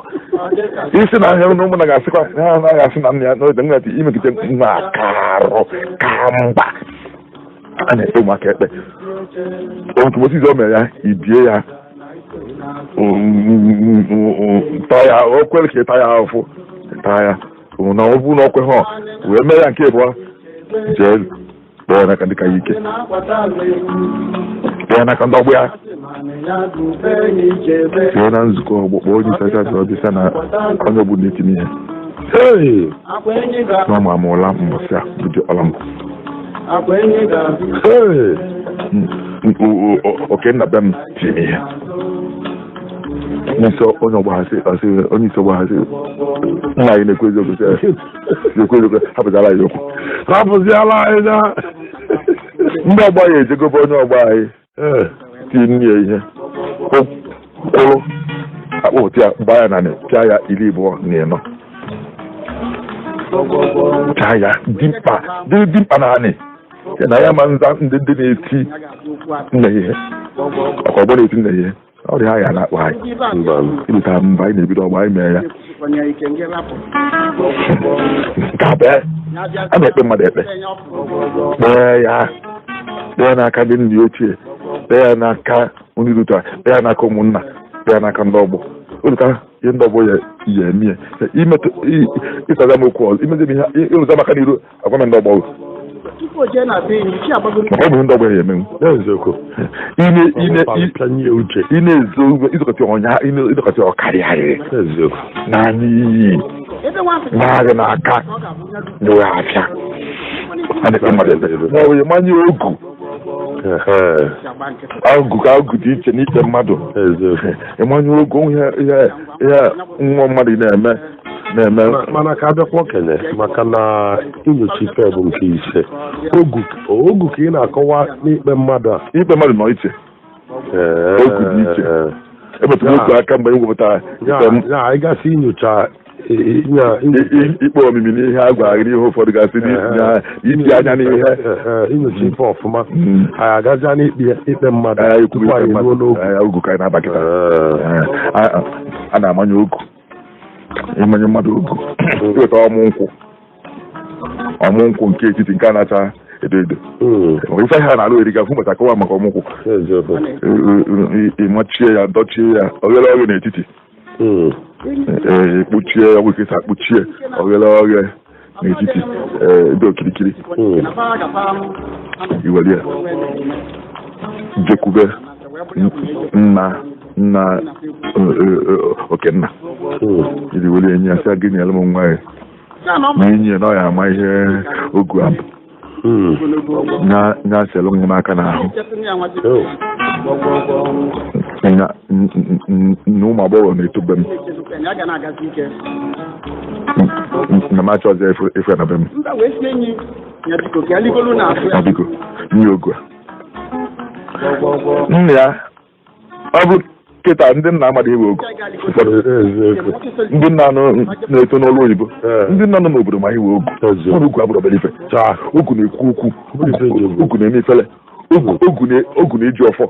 isi na ahịa na ụmụnna ga-asịkwa ha anaghị asị na nna ya n'oge nna ya imegide nwa aka arụ ka mgba a na-ekpe ụmụaka ekpe. Otu o mere ya, ibie ya, taa ya, o kwere ka ị taa ya ahụfụ, taa ya na ọ bụrụ na ọ kwe ha wee mee ya nke ịbụọ, jee kpọọ ya n'aka ndị ka ya ike, kpọọ ya n'aka ndị ọgbọ ya, jee na nzukọ ọgbọ, kpọọ onye isi aka ọbịa na onye ọbụla na-etinye ihe. Hey! Na ọma amụọla mbọsị a bụ ọla m. Hey! Okenna be m tiri ihe onye onye ọgbọ ha sị, asị onye isi ọgbọ ha sị, nna anyị na-ekwu eziokwu, sị na-ekwu eziokwu, hapụzara anyị okwu. Rapụziala anyị na Ndị ọgbọ ya ejegobe onye ọgbọ anyị Ee. tinye ya ihe kwụrụ akpụpụta ya, gbaa ya naanị, pịa ya 24, pịa ya dimkpa dị dimkpa naanị ya na ya ma nza ndị na-eti nne ihe ọkwa ọgbọ na-eti nne ihe ọ dị ha ya na-akpọ anyị. Mba. Ịlụta mba anyị na-ebido ọgbọ anyị mee ya nke a bee a na-ekpe mmadụ ekpe, kpee ya, kpee n'aka ndị nna ya ochie, kpee ya n'aka ndị ruta, kpee ya n'aka ụmụnna, kpee ya n'aka ndị ọgbọ ụlụta ihe ndị ọgbọ ya ya eme ya imetụ ịsaza m okwu ọzọ, imezi m ihe ịlụta maka n'iru agwa m ndị ọgbọ maka ọ bụ ihe ndị ọgbọ ya emenwu. N'eziokwu. Ine Pịanye uche. Ị na-ezo ịzụkọta ọnya ịzụkọta ọkarịarị N'eziokwu. Naanị iyi na-agị n'aka nyewe afịa a na-ekpe mmadụ ekpe ma ọ bụ manye ogu. Ogu ka ogu dị iche n'ikpe mmadụ. N'eziokwu. Ịmanye ogu ihe ihe ihe nwa mmadụ na-eme na-eme. Mana ka abịakwa okenye maka na inyocha ife bụ nke ise, ogu ogu ka ị na-akọwa n'ikpe mmadụ a. Ikpe mmadụ nọ iche. Ogu dị iche. Emetụrụ otu aka mgbe e wepụtara Ya ya anyị gasị inyocha ikpe omimi n'ihe a gwara gị n'ihe ụfọdụ gasị iti anya n'ihe. Inyocha ife ọfụma, anyị agazia n'ikpe ikpe mmadụ Anyị tupu anyị eruo n'ogu. Ogu ka anyị na-aba kịta. A na-amanye ogu, ịmanye mmadụ ogu, iweta ọmụ nkwụ, ọmụ nkwụ nke etiti nke a na-acha edo edo. Ife ha na-alụ eriga fụ maka akọwa maka ọmụ nkwụ. Ịmachie ya, dọchie ya oghere oghe n'etiti. Ee, kpuchie ya, ọgwụ kesa kpuchie oghere oghe n'etiti. Ee, dị okirikiri. Iwere ya jekwube nna nna okenna iji were enyi ya sị gị nyere m nwa ya na enyi ya na ọ ya ama ihe ogu abụ nya selu nwa m aka n'ahụ na ụmụ agbọghọ na-etobe m na m achọghịzị efu ya na be m na biko nye ogu a nna ya. Ọ bụ kịta ndị nna amadịghị ewe ogu ụfọdụ ndị nna nọ na-eto n'ọrụ oyibo, ndị nna nọ n'obodo ma iwe ogu. Ọrụ ogu abụrụ obere ife. Ogu na-ekwu okwu, ogu na-eme ifele, ogu na-eji ọfọ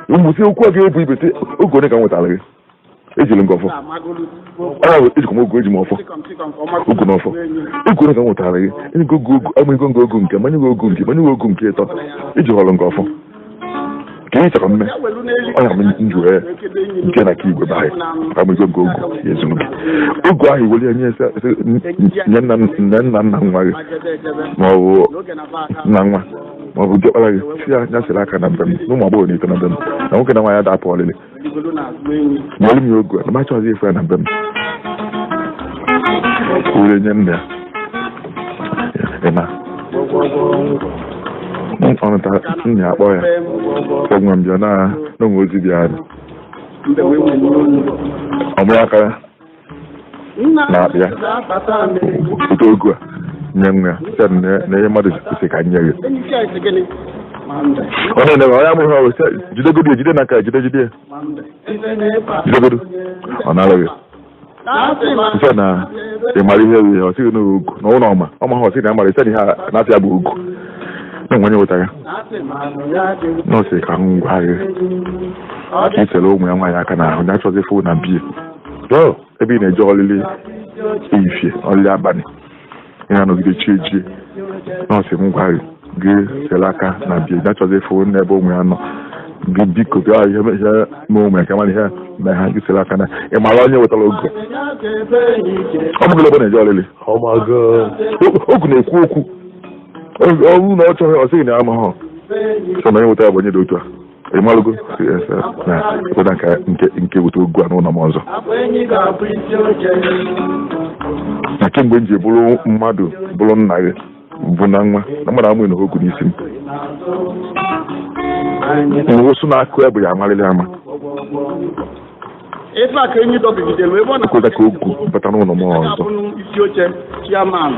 ụmụsị okwu a ga-ebu ibe sị ogu onye ka m nwetara gị ejiri m gị ọfọ ọ ejikwa m ogu, eji m ọfọ ogu na ọfọ ogu onye ka m nwetara gị enye gị ogu ogu amụghị gị ogu nke manye gị ogu nke manye gị ogu nke ịtọ iji họrọ nke ọfọ ka ihe chọrọ mme ọ ya m nju nke na ka igwe be anyị maka amụghị gị ogu ya ezuru gị ogu ahụ iwere ya nye nye nna nna nna nwa gị ma ọ bụ nna nwa ma ọ bụ diọkpara gị si ya nyasịrị aka na be m na ụmụ agbọghọ na-eto na be m na nwoke na nwaanyị adapụ ọlịlị nyere m ya ogu a na m achọghịzị efu ya na be m were nye nna ya ịma ọnụta nna ya akpọ ya sọ nwa m bịa na n'onwe ozi bịa anyị ọmụ aka na-akpị ya pụta ogu a nye nwa ya sị na ihe mmadụ sị ka nye gị ọ na-ene onye amụghị ọrụ sị jidegodo ya jide n'aka jide jide ya jidegodo ọ na-alụghị sị na ị mara ihe bụ ihe ọ sịghị na ogu na ụlọ ọma ọma ha ọ sị na amara sị na ihe na-asị ya bụ ogu na onwe onye wetara na ọ sị ka m gwa gị ka ị sere ụmụ ya nwaanyị aka n'ahụ ya chọzi fụ na bie ebe ị na-eje ọlịlị ehihie ọlịlị abalị ya nọgide chie ejie na ọ sị m gwa gị. Gị sere aka na bie ya chọzi ịfụ n'ebe ụmụ ya nọ. Gị biko bịa ihe ihe mee ụmụ ya ka mara ihe mee ha. Gị sere aka na ị mara onye wetara ogu. Ọ bụgịla ebe na-eje ọlịlị. Ọmago. Ogu na-ekwu okwu. Ọ bụrụ na ọ chọghị, ọ sịghị na ya amaghọ sọ na onye wetara bụ onye dị otu a. Ị malụgo na ekweta nke weta ogu a n'ụlọ m ọzọ na kemgbe m ji bụrụ mmadụ, bụrụ nna gị, bụ na nwa na mmadụ amụghị na ogu n'isi m. Nwụsụ na-akụ ya bụ ya amarịrị ama. Ife a ka enyi dọbigidere ebe ọ na Ekweta ka ogu bata n'ụlọ m ọzọ. Na-abụ isi oche chairman.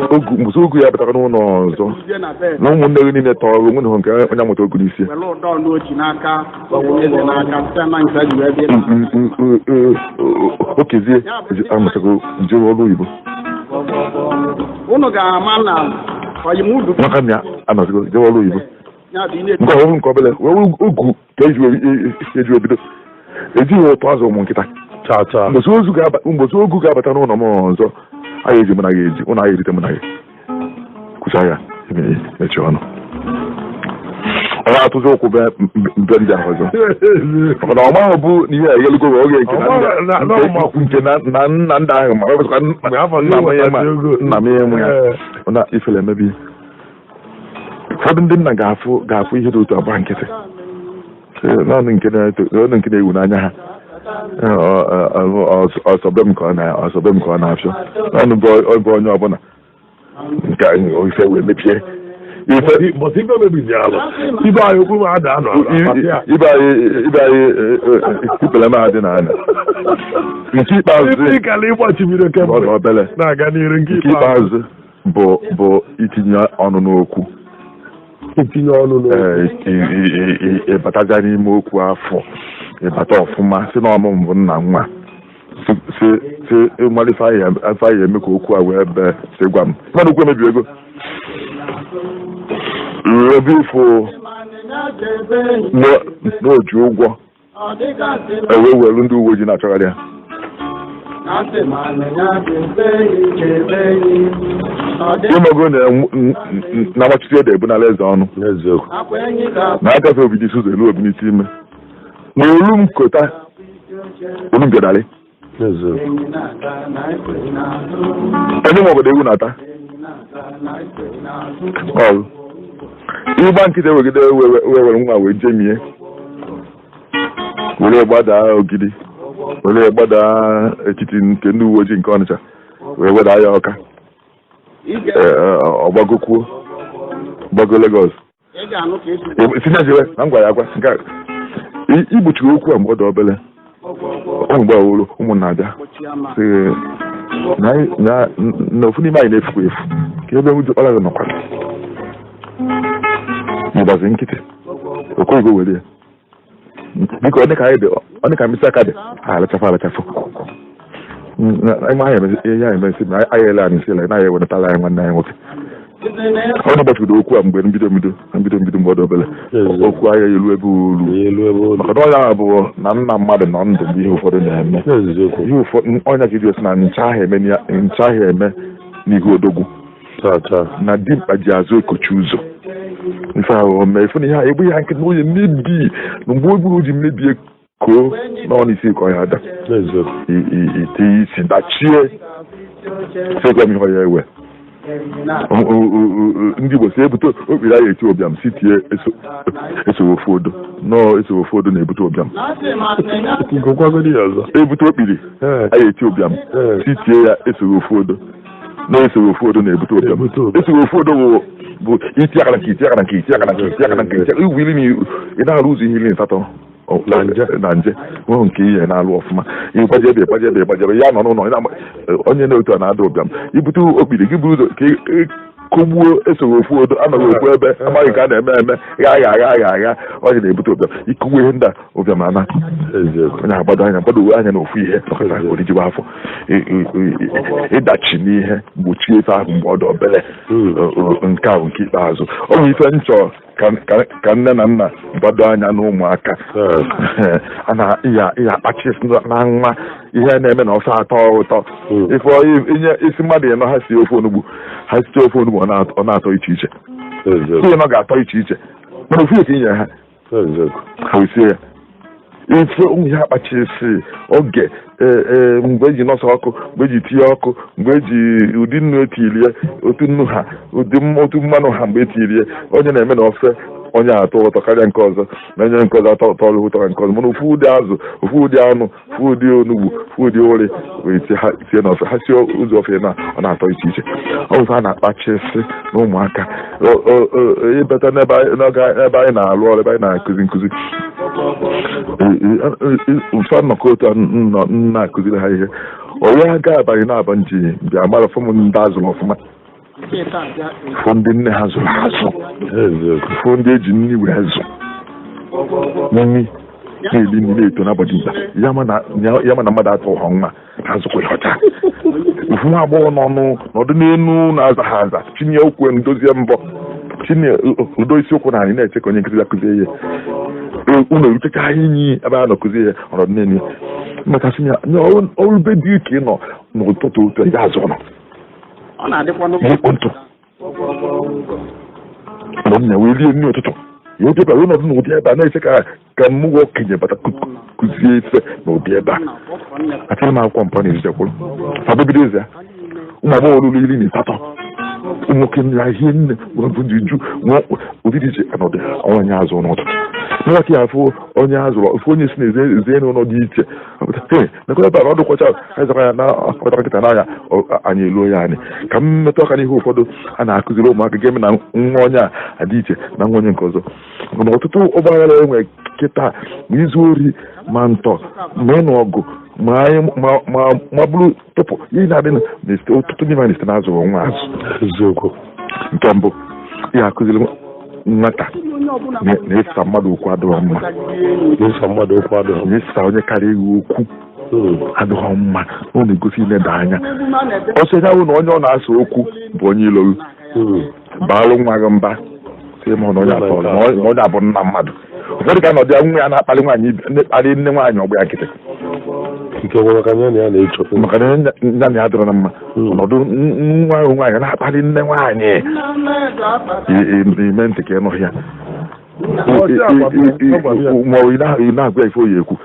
Ogu mbụsị ogu ya batara n'ụlọ ọzọ je na bed na ụmụnne gị niile tọrọ onwe na nke onye amụta ogu n'isi. Were ụdọ n'ochi n'aka, eze n'aka site na nke ji wee bịa. Okezie amụtago jere ọrụ oyibo. Unu ga-ama na ọyimudu Maka na ya anọzigo jere ọrụ oyibo. Ya bụ ị na Nke ọhụrụ, nke obele wee ogu ka eji wee bido ejighị ụtọ azụ ụmụ nkịta. Cha cha. Mgbosi ogu ga-abata n'ụlọ m ọzọ, anyị eji mụ na gị eji ụnụ, anyị erite mụ na gị kwụcha ya mechie ọnụ. Ọ na-atụzi ụkwụ be mbe ndị ahụ ọzọ, maka na ọ maghị bụ na ihe a eghelugo oge nke na nke na nna ndị ahụ ma ọ bụzikwa nna m ihe ma nna m ihe mụ ya na ifele emebi. Ụfọdụ ndị nna ga-afụ ihe dị otu agba nkịtị. Ee, naanị nke na-eto, naanị nke na-ewu n'anya ha. Ee, ọsọbe m ka ọ na ọsọbe m ka ọ na-afịọ naanị bụ onye ọbụla nke anyị ife wee mebie ife. Bọtụ ife mebizi alụ ibe anyị okwu ma ada anọ ala ya. Ibe anyị ikpere m adị n'ala. Nke ikpeazụ Ife ịkala ịgbachibido ọ dị kemgbe obele na-aga n'iru nke nke ikpeazụ. Ikpeazụ bụ itinye ọnụ n'okwu. Itinye ọnụ n'okwu. Ee, ịbataja n'ime okwu afọ, ịbata ọfụma, si na ọmụ mbụ nna nwa si mmadụ ife anyị eme ka okwu a wee bee, si gwa m mmadụ okwu emebi ego ebe ifo n'oji ụgwọ ewee welu ndị uwe ojii na-achọgharị ya. Ịmago na na amachite ede ebunala eze ọnụ. N'eziokwu. Na agafe obido isi ụzọ elu obi n'isi ime na olu m kota olu m bịadalị. N'eziokwu. Onye nwe obodo ewu na-ata ọrụ ịgba nkịta ewegide wee were nwa wee jemie were gbadaa Ogidi, were gbadaa etiti nke ndị uwe ojii nke Ọnịcha, wee gbadaa ya Ọka. Ọgbagokwuo gbago Lagos. Tinye jewe na m gwara ya agwa nke a. Igbochiri okwu a mgbe ọ dị obele ọ mgbe awolo ụmụnna abịa sị na ofu n'ime anyị na-efukwa efu ka ebe ụjọ ọla gị nọkwa ịgbazi nkịtị okoigo were ya biko ọ dị ka anyị dị, ọ dị ka mkpịsị aka dị alachafụ alachafụ. Anyị ihe anyị emesi na anyị ele anyị si ele na anyị ewenatala anyị nwanne anyị nwoke. Ọ na-agbachibido okwu a mgbe mbido mbido na mbido mbido mgbe ọ dị obele okwu ahịa elu ebe olu Elu ebe olu. Maka na ọnya bụ na nna mmadụ nọ ndụ mgbe ihe ụfọdụ na-eme. N'eziokwu. Ihe ụfọdụ ọnya ka iji na ncha ahụ eme ncha ahụ eme n'ihu odogwu. Cha cha. Na dimkpa ji azụ ekochi ụzọ ife ahụ o mee ife na ihe a egbu ya nkịtị na onye mmebi na mgbe o gburu ji mmebie koo n'ọnụ isi ka ọ ya ada. N'eziokwu. Ite isi dachie sị gwa m ihe ọ ya ewe. Ndị Igbo si ebute okpiri anyị eti ụbịam si tie esoghi ofu odo nọọ esoghi ofu odo na-ebute ụbịam. Gụkwagodi ya ọzọ. Ebute okpiri anyị eti ụbịam si tie ya esoghi ofu odo na-esoghi ofu odo na-ebute ụbịam. Na-ebute ụbịam. Esoghi ofu odo bụ iti akara nke iti akara nke iti akara nke iti akara nke iti igwe iri na ị na-arụ ụzọ ihe 18 Na nje. Na nje nwere nke ihe na-alụ ọfụma ịgbajebe ịgbajebe ịgbajebe ya nọ n'ụlọ onye na-otu a na-ada ụbịam ibute okpiri gị buru ụzọ ka kụgbuo esoghi ofu odo anọghị ofu ebe amaghị ka a na-eme eme gha agha agha agha agha ọnya na-ebute ụbịam ikugbu ihe ndị a ụbịam ana. Eziokwu. Onye agbado anya gbado anya n'ofu ihe nọkọta orijiwa afọ ịdachi n'ihe gbochie ife ahụ mgbe ọ dị obere. Nke ahụ nke ikpeazụ ọ bụ ife nchọ ka nne na nna gbado anya n'ụmụaka. A na ịya akpachi na nwa ihe na-eme na ofe atọ ụtọ. Ife inye isi mmadụ ịnọ ha si ofe onugbu ha siche ofe onugbu ọ na-atọ iche iche. Eziokwu. Ihe nọ ga-atọ iche iche, mana ofu ka i nyere ha. Eziokwu. Ha wee sie ya. Ife ụmụ ihe akpachisi oge ee mgbe eji nọsọ ọkụ, mgbe eji tinye ọkụ, mgbe eji ụdị nnu etilie, otu nnu ha, ụdị otu mmanụ ha, mgbe etilie, onye na-eme na ofe onye atọ ụtọ karịa nke ọzọ, na onye nke ọzọ atọ ụtọ ụtọ ka nke ọzọ. Mana ofu ụdị azụ, ofu ụdị anụ, ofu ụdị onugbu, ofu ụdị ụrị wee tie ha tie n'ofe ha sie ụzọ ofe na ọ na-atọ iche iche. Ọ bụ ife a na-akpachisi na ụmụaka ịbata n'ebe anyị n'oge ebe anyị na-alụ ọrụ, ebe anyị na-akụzi nkụzi, mfe nnọkọ otu a nọ na-akụziri ha ihe onwe ha ga abalị na-aba nji bịa mara fụ m ndị azụrụ ọfụma, fụ ndị nne ha zụrụ azụ, Eziokwu. fụ ndị eji nri wee zụ, nri na-eli nri na-eto n'abọdị mkpa ya ma na ya ma na mmadụ atụ ụhọ nwa ha zụkwa ihe ọcha. Ofu nwa agbọghọ nọ nọdụ n'elu na-aza ha aza, tinye okwu ndozie mbọ, tinye udo isiokwu na anyị na-eche ka onye nkụzi ya kụzie ihe. Unu erutecha inyi ebe a nọ kụzie ihe, ọnọdụ n'elu mmetasị ya ọrụ be dị ka ị nọ n'ụtụtụ otu ya azụ nọ Ọ na-adịkwa n'ikpo ntụ nọ m na wee rie nri ụtụtụ ya otu ebe a wee nọdụ n'ụdị ebe a na-eche ka m nwa okenye bata kụzie ife n'ụdị ebe a. Achọrọ m akwụkwọ mpọ na ezijekwuru fadobido eze ya. Ụmụ agbọghọ ruru 18, ụmụ nwoke na ihe nne bụ ndị ju ụdị dị iche anọdụ onye azụ n'ụtụtụ n'ụwa ya afụ onye azụrụ ofu onye si na eze n'ụlọ dị iche. Ee, nekwa ebe a na ọdụ kwọcha ezekwa ya na ọkpọtara nkịta n'anya anyị eluo ya. Anyị ka m metụ aka n'ihe ụfọdụ a na-akụziri ụmụaka ga-eme na nwa onye a adị iche na nwa onye nke ọzọ. Mana ọtụtụ ọgbaghara enwe kịta, ma izu ori, ma ntọ, ma ịnụ ọgụ, ma anyị ma bụrụ tụpụ ihe na-adị na ọtụtụ n'ime anyị site na azụrụ nwa azụ. Eziokwu. Nke mbụ ihe akụziri nwata na ịsa mmadụ okwu adịghị mma. Ịsa mmadụ okwu adịghị Na ịsa onye karịa gị okwu adịghị mma, na ọ na-egosi ileda anya. Ọsọ ya bụ na onye ọ na-asa okwu bụ onye ilo gị. Baalụ nwa gị mba, sị ma na onye atọ na onye abụ nna mmadụ. Ụfọdụ ka nọdụ ya, nwa ya na-akparị nwaanyị na-akparị nne nwaanyị ọgbọ ya nkịtị. Nke nwere maka ya na ya na-echo. Maka na ya na ya dịrọ na mma, ọnọdụ nwa ahụ nwaanyị na-akparị nne nwaanyị, ime ntị ka ị nụ ya, ma ọ ị na-agwa ife oyi ekwu.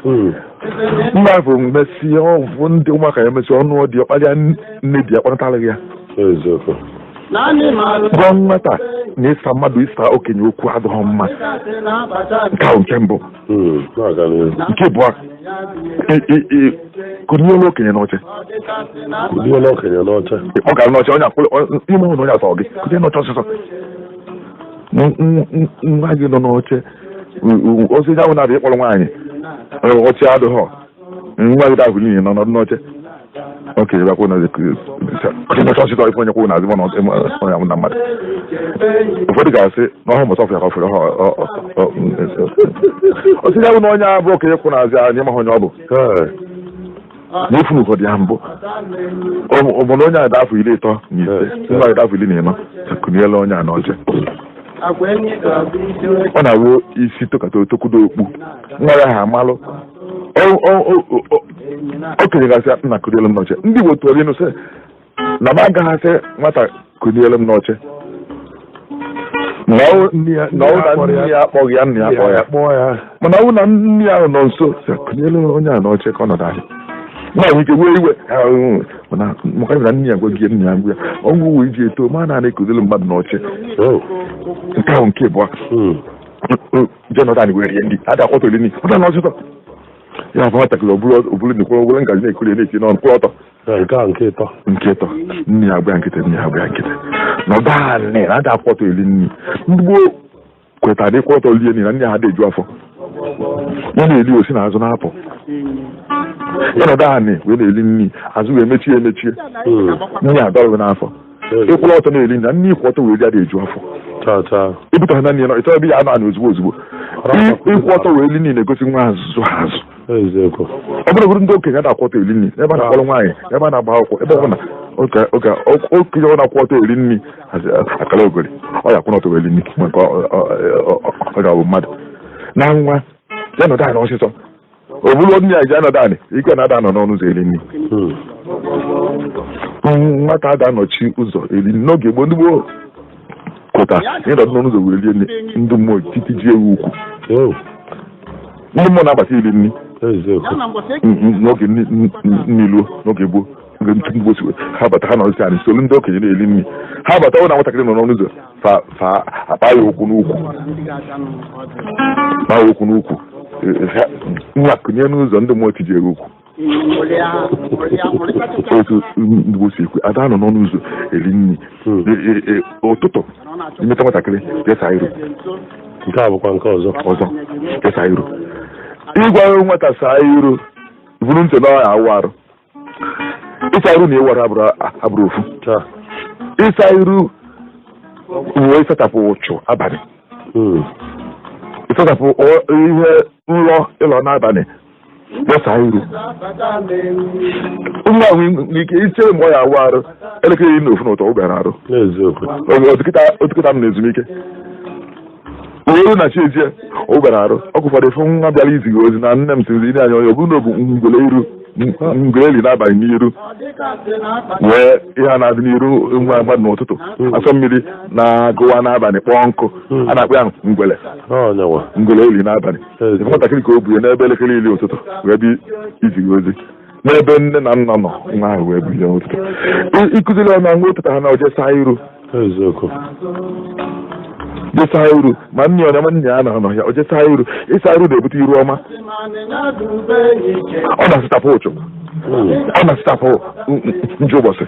Mgbe afọ mesie ọfụ ndị ụmụaka ya mesị ọnụ dị ọkparịa nne di ya kpọnatara ya. Eziokwu. Gwa nwata na ịsa mmadụ, ịsa okenye okwu adịghị mma. Nke ahụ nke mbụ. Na-aga n'ihu. Nke abụọ, kụnyere okenye n'oche. Kụnyere okenye n'oche. Ọ gara n'oche onye akwụrụ ime hụ na onye atọ gị kụnye n'oche ọsịsọ. Nwa gị nọ n'oche ozi ahụ na-abịa ịkpọrọ nwaanyị oche adịghọ, nwa gị dahụ niile nọ nọdụ n'oche okenye bịakwụ na kụnye n'oche ọsịsọ. Ife onye kwụ n'azụ onye ahụ na mmadụ ụfọdụ ga-asị na ọhụ mụta ọfụ ya ka ọ fụrụ osi ya bụ na onye abụ okenye kwụ n'azụ ya n'ịma onye ọ bụ Ee. N'efu n'ụfọdụ ya mbụ ọ bụ na onye a dị afọ 35, nwa dị afọ 14, kụnyela onye a n'oche. Ọ na-awụ isi tokata otokwudo okpu nwa ya ha amalụ. Okenye gasị nna kụnyelu m n'oche. Ndị Igbo tụọrọ ịnụ sị na m agaghị asị nwata kụnyelu m n'oche na ọ Nne ya na ọ na nne ya akpọghị ya, nna ya akpọ ya. Kpọọ ya. Mana ọ bụ na nne ya ahụ nọ nso sị kụnyelu onye a n'oche ka ọ nọdụ anyị nwa nwere ike wee iwe ha, mana maka na nne ya gwa gị, nne ya gwa ya ọgwụ uwe iji eto ma na na-ekuzili mmadụ n'oche. Oh. Nke ahụ nke abụọ. Je nọdụ anyị wee rie ndị ada akwọtoli nri pụta n'ọsịsọ ya afọ nwatakịrị oburu oburu nkwụrụ oburu ngaji na-ekuri na-eti n'ọnụ kwụrụ ọtọ. Na nke a nke ịtọ. Nke ịtọ, nne ya agba ya nkịtị, nne ya agba ya nkịtị nọdụ anị na ada akwọtọ eli nri. Ndị gboo kwetara na ịkwụ ọtọ lie nri na nne ha ada eju afọ. Ya na-eli osi n'azụ na-apụ, ya nọdụ anị wee na-eli nri, azụ wee mechie emechie. Nne ya adọrọ gị n'afọ. Ịkwụrụ ọtọ na-eli nri na nne ịkwụ ọtọ wee ri ada eju afọ. Cha cha. Ebute ha na nne nọ ịchọrọ ebe ya anọ anị ozugbo ozugbo. Ịkwụ ọtọ wee li nri na-egosi nwa azụ azụ. Eziokwu. Ọ bụrụ ndị okenye na-akwụ ọtọ eri nri ebe a na-akpọrọ nwaanyị, ebe a na-agba akwụkwọ, ebe ọbụla okenye ọ na-akwụ ọtọ eri nri akara ogori ọ ya akwụ n'ọtọ wee eri nri maka ọ ga-abụ mmadụ na nwa ya nọdụ anị ọsịsọ ọ bụrụ nne ya ji anọdụ anị ike na-ada anọ n'ọnụ ụzọ eri nri. Nwata ada anọchi ụzọ eri nri n'oge gboo. Ndị gboo kwetara. Ịpụta ịnọdụ n'ọnụ ụzọ were rie nri, ndị mmụọ titi ji ewu ukwu. Ndị mmụọ na-agbata iri nri. Eziokwu. N'oge nniluo, n'oge gboo, oge ntụ mgbosi, ha bata, ha nọrọsi anyị solu ndị okenye na-eri nri. Ha bata, ọ na nwatakịrị nọ n'ọnụ ụzọ, fa fa akpa ya ụkwụ n'ukwu, kpaa ya ụkwụ n'ukwu. Nwa kụnye n'ụzọ, ndị mmụọ tiji ego ukwu. Otu ndị gboo si ekwu, ada nọ n'ọnụ ụzọ eri nri. Ụtụtụ imeta nwatakịrị, jesa iru. Nke a bụkwa nke ọzọ. Ọzọ, jesa iru. Ịgwa nwata saa iru, buru ntị na ọya awụ arụ. Ịsa iru na ịwara abụrụ ofu. Taa. Ịsa iru wee ịsachapụ ụchụ abalị, ịsachapụ ihe nrọ ịlọ n'abalị, gbasa iru. Nwa ahụ nwere ike ichere mgbe ọ ya awụ arụ elekere 11 n'ụtọ, ọ bịara arụ. N'eziokwu. Oge otukịta m na ezumike oru na chi ejie, ọ bịara arụ. Ọgụ ụfọdụ ịfụ nwa bịara iziga ozi na nne m siri ile anya onye ọ bụrụ na ọ bụ ngwele iru, ngwele eli n'abalị n'iru, wee ihe a na-adị n'iru nwa mmadụ n'ụtụtụ, asọ mmiri na-agụwa n'abalị kpọọ nkụ, a na-akpọ ya ngwele. Ọ nyanwa. Ngwele eli n'abalị. Nwatakịrị ka o buye n'ebe elekere 10 ụtụtụ wee bịa iziga ozi n'ebe nne na nna nọ, nwa ahụ wee bulie ụtụtụ. Ịkụziri ya na nwa ụtụtụ ha na oje saa iru. Eziokwu. Je saa iru, ma nne ya ma nne ya nọ ya, o je saa iru. Ịsa iru na-ebute iru ọma, ọ na-asịtapụ ụchụ, ọ na-asịtapụ njọ ụbọchị.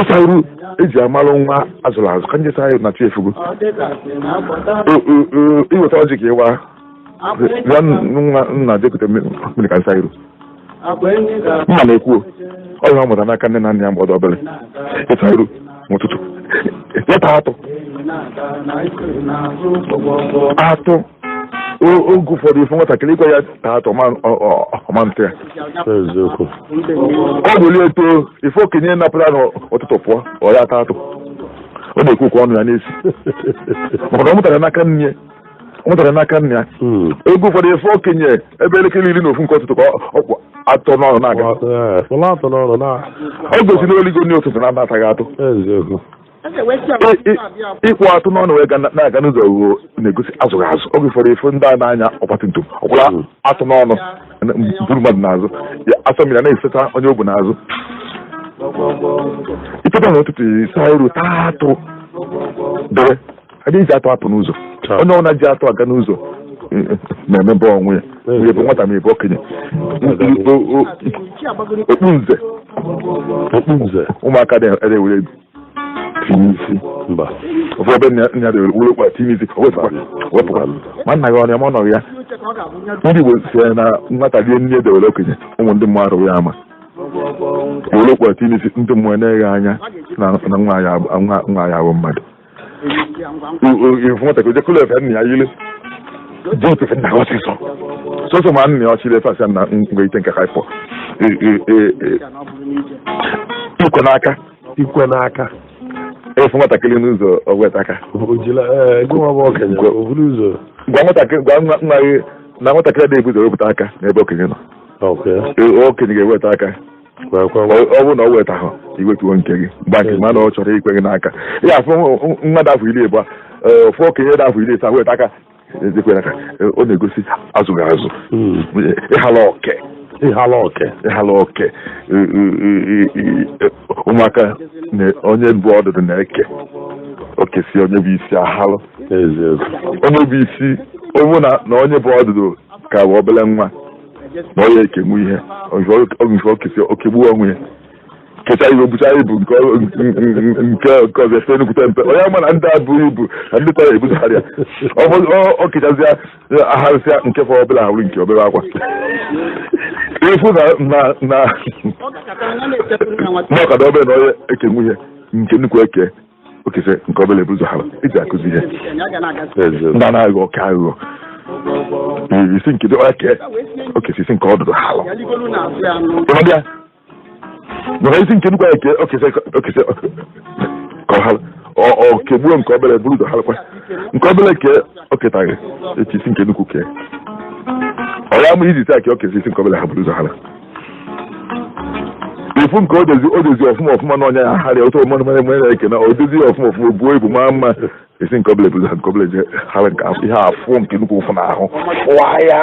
Ịsa iru eji amalụ nwa azụrụ azụ ka nje saa iru na chi efugo. Iweta ọjị ka ịwa ya, nwa nna jekute mmiri ka nsa iru. Mma na-ekwu ọ ihe ọ mụtara n'aka nne na nna ya mgbe ọ dị obere. Ịsa iru n'ụtụtụ, ịta atụ atụ. Oge ụfọdụ ife nwatakịrị ịgwa ya taa atụ, ọma ntị ya. Eziokwu. Ọ bụ eto ife okenye napụta n'ụtụtụ pụọ, ọ ya ata atụ, ọ na-ekwu okwu ọnụ ya n'esi, maka na ọ mụtara n'aka nne ya, ọ mụtara n'aka nne ya. Oge ụfọdụ ife okenye ebe elekere 11 nke ụtụtụ ka ọ kwụ atọ n'ọnụ na-aga. Ee, kpụrụ atụ n'ọnụ na. Ọ gosi na oligo nri ụtụtụ na-anataghị atụ. Eziokwu. Ịkwụ atụ n'ọnụ wee na-aga n'ụzọ ruo na-egosi azụghị azụ. Oge ụfọdụ ife ndị a na-anya ọgbatumtum ọkwụla atụ n'ọnụ buru mmadụ n'azụ ya, asọ mmiri a na-efesa onye o bu n'azụ. Iteta n'ụtụtụ, saa iru, taa atụ, dere adịghị ji atụ apụ n'ụzọ. Onye ọbụla ji atụ aga n'ụzọ na-emebe onwe ya, ma ị bụ nwata ma ị bụ okenye. Okpu nze. Okpu nze. Ụmụaka na-ewere tinye isi. Mba. Ofu ebe nna ya dewere were okpu a tinye isi, o wepụkwa wepụkwa, ma nna gị ọ na ya ma ọ nọghị ya. Ndị Igbo si na nwata rie nne edewere okenye, ụmụ ndị mmụọ arụghị ya ama were okpu a tinye isi, ndị mmụọ na-eghe anya na nwa ya abụ mmadụ. Ifu nwatakịrị jekụlụ efe nna ya yiri, jee efe nna ya ọsịsọ sọsọ, ma nna ya ọchịrị efe asị na ngwa ite nke ka ịpụ ikwe n'aka. Ikwe n'aka. Efu nwatakịrị n'ụzọ, o weta aka. Ojila ee gụnwa bụ okenye o buru ụzọ. Gwa nwatakịrị, gwa nwa gị na nwatakịrị adịghị ebu ụzọ wepụta aka n'ebe okenye nọ. Okenye ga-eweta aka. Kwe kwe. Ọ bụrụ na ọ weta ahụ, iwetuo nke gị gba nke ma na ọ chọrọ ikwe gị n'aka ya. Afụ nwa dị afọ 20, ofu okenye dị afọ 90 weta aka ezekwere aka. Ọ na-egosi azụghị azụ. Ịhala oke. Ịhala oke. Ịhala oke. Ụmụaka na onye bụ ọdụdụ na-eke oke si onye bụ isi ahalụ. Eziokwu. Onye bụ isi ọbụ na onye bụ ọdụdụ ka bụ obele nwa na ọ ya ekenwu ihe oge okesi okegbuo onwe ya, kecha ibu, bucha ibu nke nke ọzọ efe nnukwute mpe. Onye ama na ndị abụghị ibu na ndị tọrọ ebuzigharị ya, ọ kechazịa aharịsịa nke fọrọ obere ahụrụ nke obere akwa ifu na na ọkada obere na onye ekenwu ihe nke nnukwu eke okese nke obere ebuzo ha eji akụzi ihe. Eziokwu. Ndị anaghị oke aghụghọ isi nke dị onye kee okesi isi nke ọdụdụ halụ ịnọdụ ya mana isi nke nnukwu eke okese okese ka ọ halụ ọ kegbuo nke obere buru ụzọ halụkwa nke obere kee oketaghị echi isi nke nnukwu kee ọ ya ama iji taa ka okesi isi nke obere ha buru ụzọ halụ. Ofu nke o dozi, o dozi ọfụma ọfụma na ọnya ya harịa otu ọmụma mara mara ekene, o dozi ya ọfụma ọfụma, buo ibu, maa mma, esi nke ọbụla ebuzo nke ọbụla eje hara nke ahụ, ihe afụ nke nnukwu ụfụ n'ahụ fụwa ya.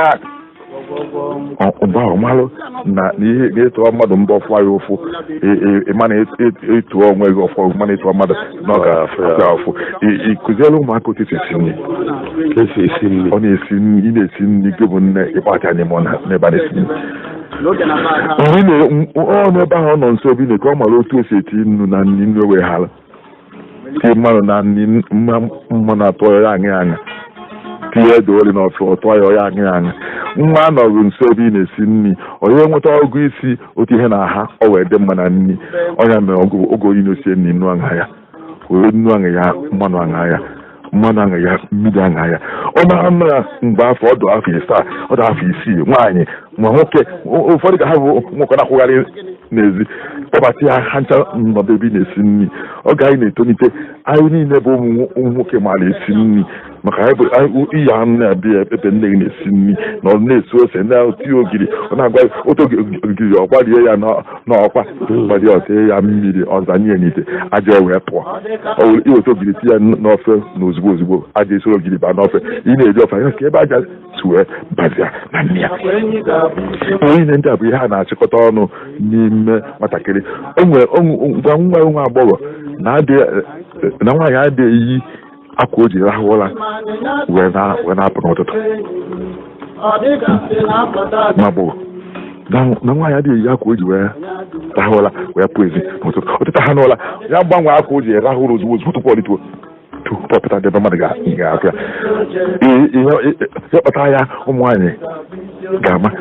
Mgbe ahụ malụ na ihe na-ịtụọ mmadụ mbọ fụwa ya ụfụ, ịma na ịtụọ onwe gị ọfụ, mana ịtụọ mmadụ na ọ ga-afụ ya ụfụ. Ị kụziela ụmụaka otu esi esi nri. Ka esi esi nri. Ọ na-esi nri, ị na-esi nri, gị bụ nne, ịkpata n'ime ọ n'ebe a na-esi nri. Nri ọ n'ebe ahụ ọ nọ nso obi na ka ọ mara otu esi eti nnu na nri, nnu eweghara tie mmanụ na nri, mmanụ atọ ya aṅị aṅa, tinye ede ori n'ofe, ọtọ ya ọya aṅị aṅa. Nwa anọghị nso ebe ị na-esi nri, onye nweta ọgụ isi otu ihe na-aha ọ wee dị mma na nri ọnya mere oge onye na-esi nri, nnu aṅa ya, were nnu aṅa ya, mmanụ aṅa ya, mmanụ aṅa ya, mmiri aṅa ya. Ọ na-anụ ya mgbe afọ ọdụ afọ 7, ọdụ afọ 6, nwaanyị ma nwoke, ụfọdụ ka ha bụ nwoke na-akwụgharị n'ezi, kpọbata ya ha ncha nọdụ ebe ị na-esi nri. Oge anyị na-etolite, anyị niile bụ ụmụ nwoke maara esi nri, maka anyị bụ iyi anụ na-abịa ebe nne gị na-esi nri na ọ na-esi ose, na-eti ogiri, ọ na-agwa otu ogiri, ọ gbarie ya n'ọkwa, gbarie, ọ tee ya mmiri, ọ zanye ya n'ite, aja wee pụọ. Ọ were iweta ogiri tinye ya n'ofe, na ozugbo ozugbo aja esoro ogiri baa n'ofe ị na-eri ofe ya, ka ebe aja si wee bazia na nne ya. Ihe niile ndị a bụ ihe a na-achịkọta ọnụ n'ime nwatakịrị. O nwere ngwa nwa nwa agbọghọ na nwaanyị adịghị eyi akwa o ji rahụ ụra wee na-apụ n'ụtụtụ. Nwa agbọghọ na nwaanyị adịghị eyi akwa o ji wee rahụ ụra wee pụọ ezi n'ụtụtụ. Ụtụtụ ha n'ụra ya, gbanwee akwa o ji rahụ ụra ozugbo ozugbo tupu ọ rituo, tupu ọ pụta ebe mmadụ ga-afụ ya. Ihe kpatara ya, ụmụ nwaanyị ga-ama.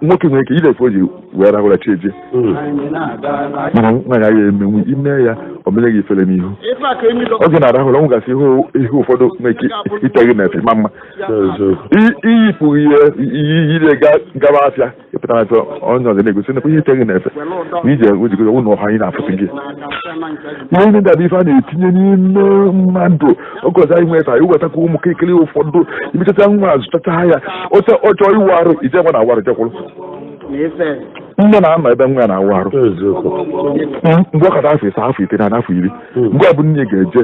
Nwoke nwere ike ile efe o ji wee rahụ ụra chi eje, mana nwaanyị agaghị emenwu ime ya, o menye gị ifere n'ihu oge na-arahụ ụra. Nwegasị ihe ụfọdụ nwere ike ite gị na-efe ma mma iyipụ ihe iyiri gaba afịa, ịpụta na afịa, onye ọzọ na-egosi nakwa ihe ite gị na-efe na ije ojikọ ụlọ ọha anyị na-afụsị gị. Ihe ndị a bụ ife a na-etinye n'ime mmadụ. Oge ọzọ anyị nweta, anyị wetakwa ụmụ kirikiri ụfọdụ, imechacha nwa, azụchacha ya, ọ chọọ iwu arụ, ije nwa na-awụ arụ, jekwụrụ nne na-anọ ebe nwa ya na-awụ arụ. Mgbe ọ kata afọ 7, afọ 9 na afọ 10, mgbe ọ bụ nne ga-eje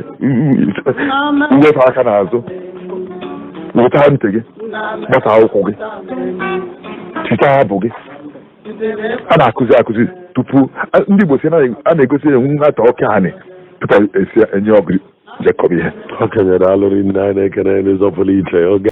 iwefe aka n'azụ, weta ntị gị, gbasa ụkwụ gị, tichaa abụ gị. A na-akụzi akụzi tupu ndị Igbo si na a na-egosi enwu nwata oke anị tupu esi enye ọgụ jekọb ihe. Okenye, daalụ rinne, anyị na-ekene n'ụzọ pụrụ iche oge.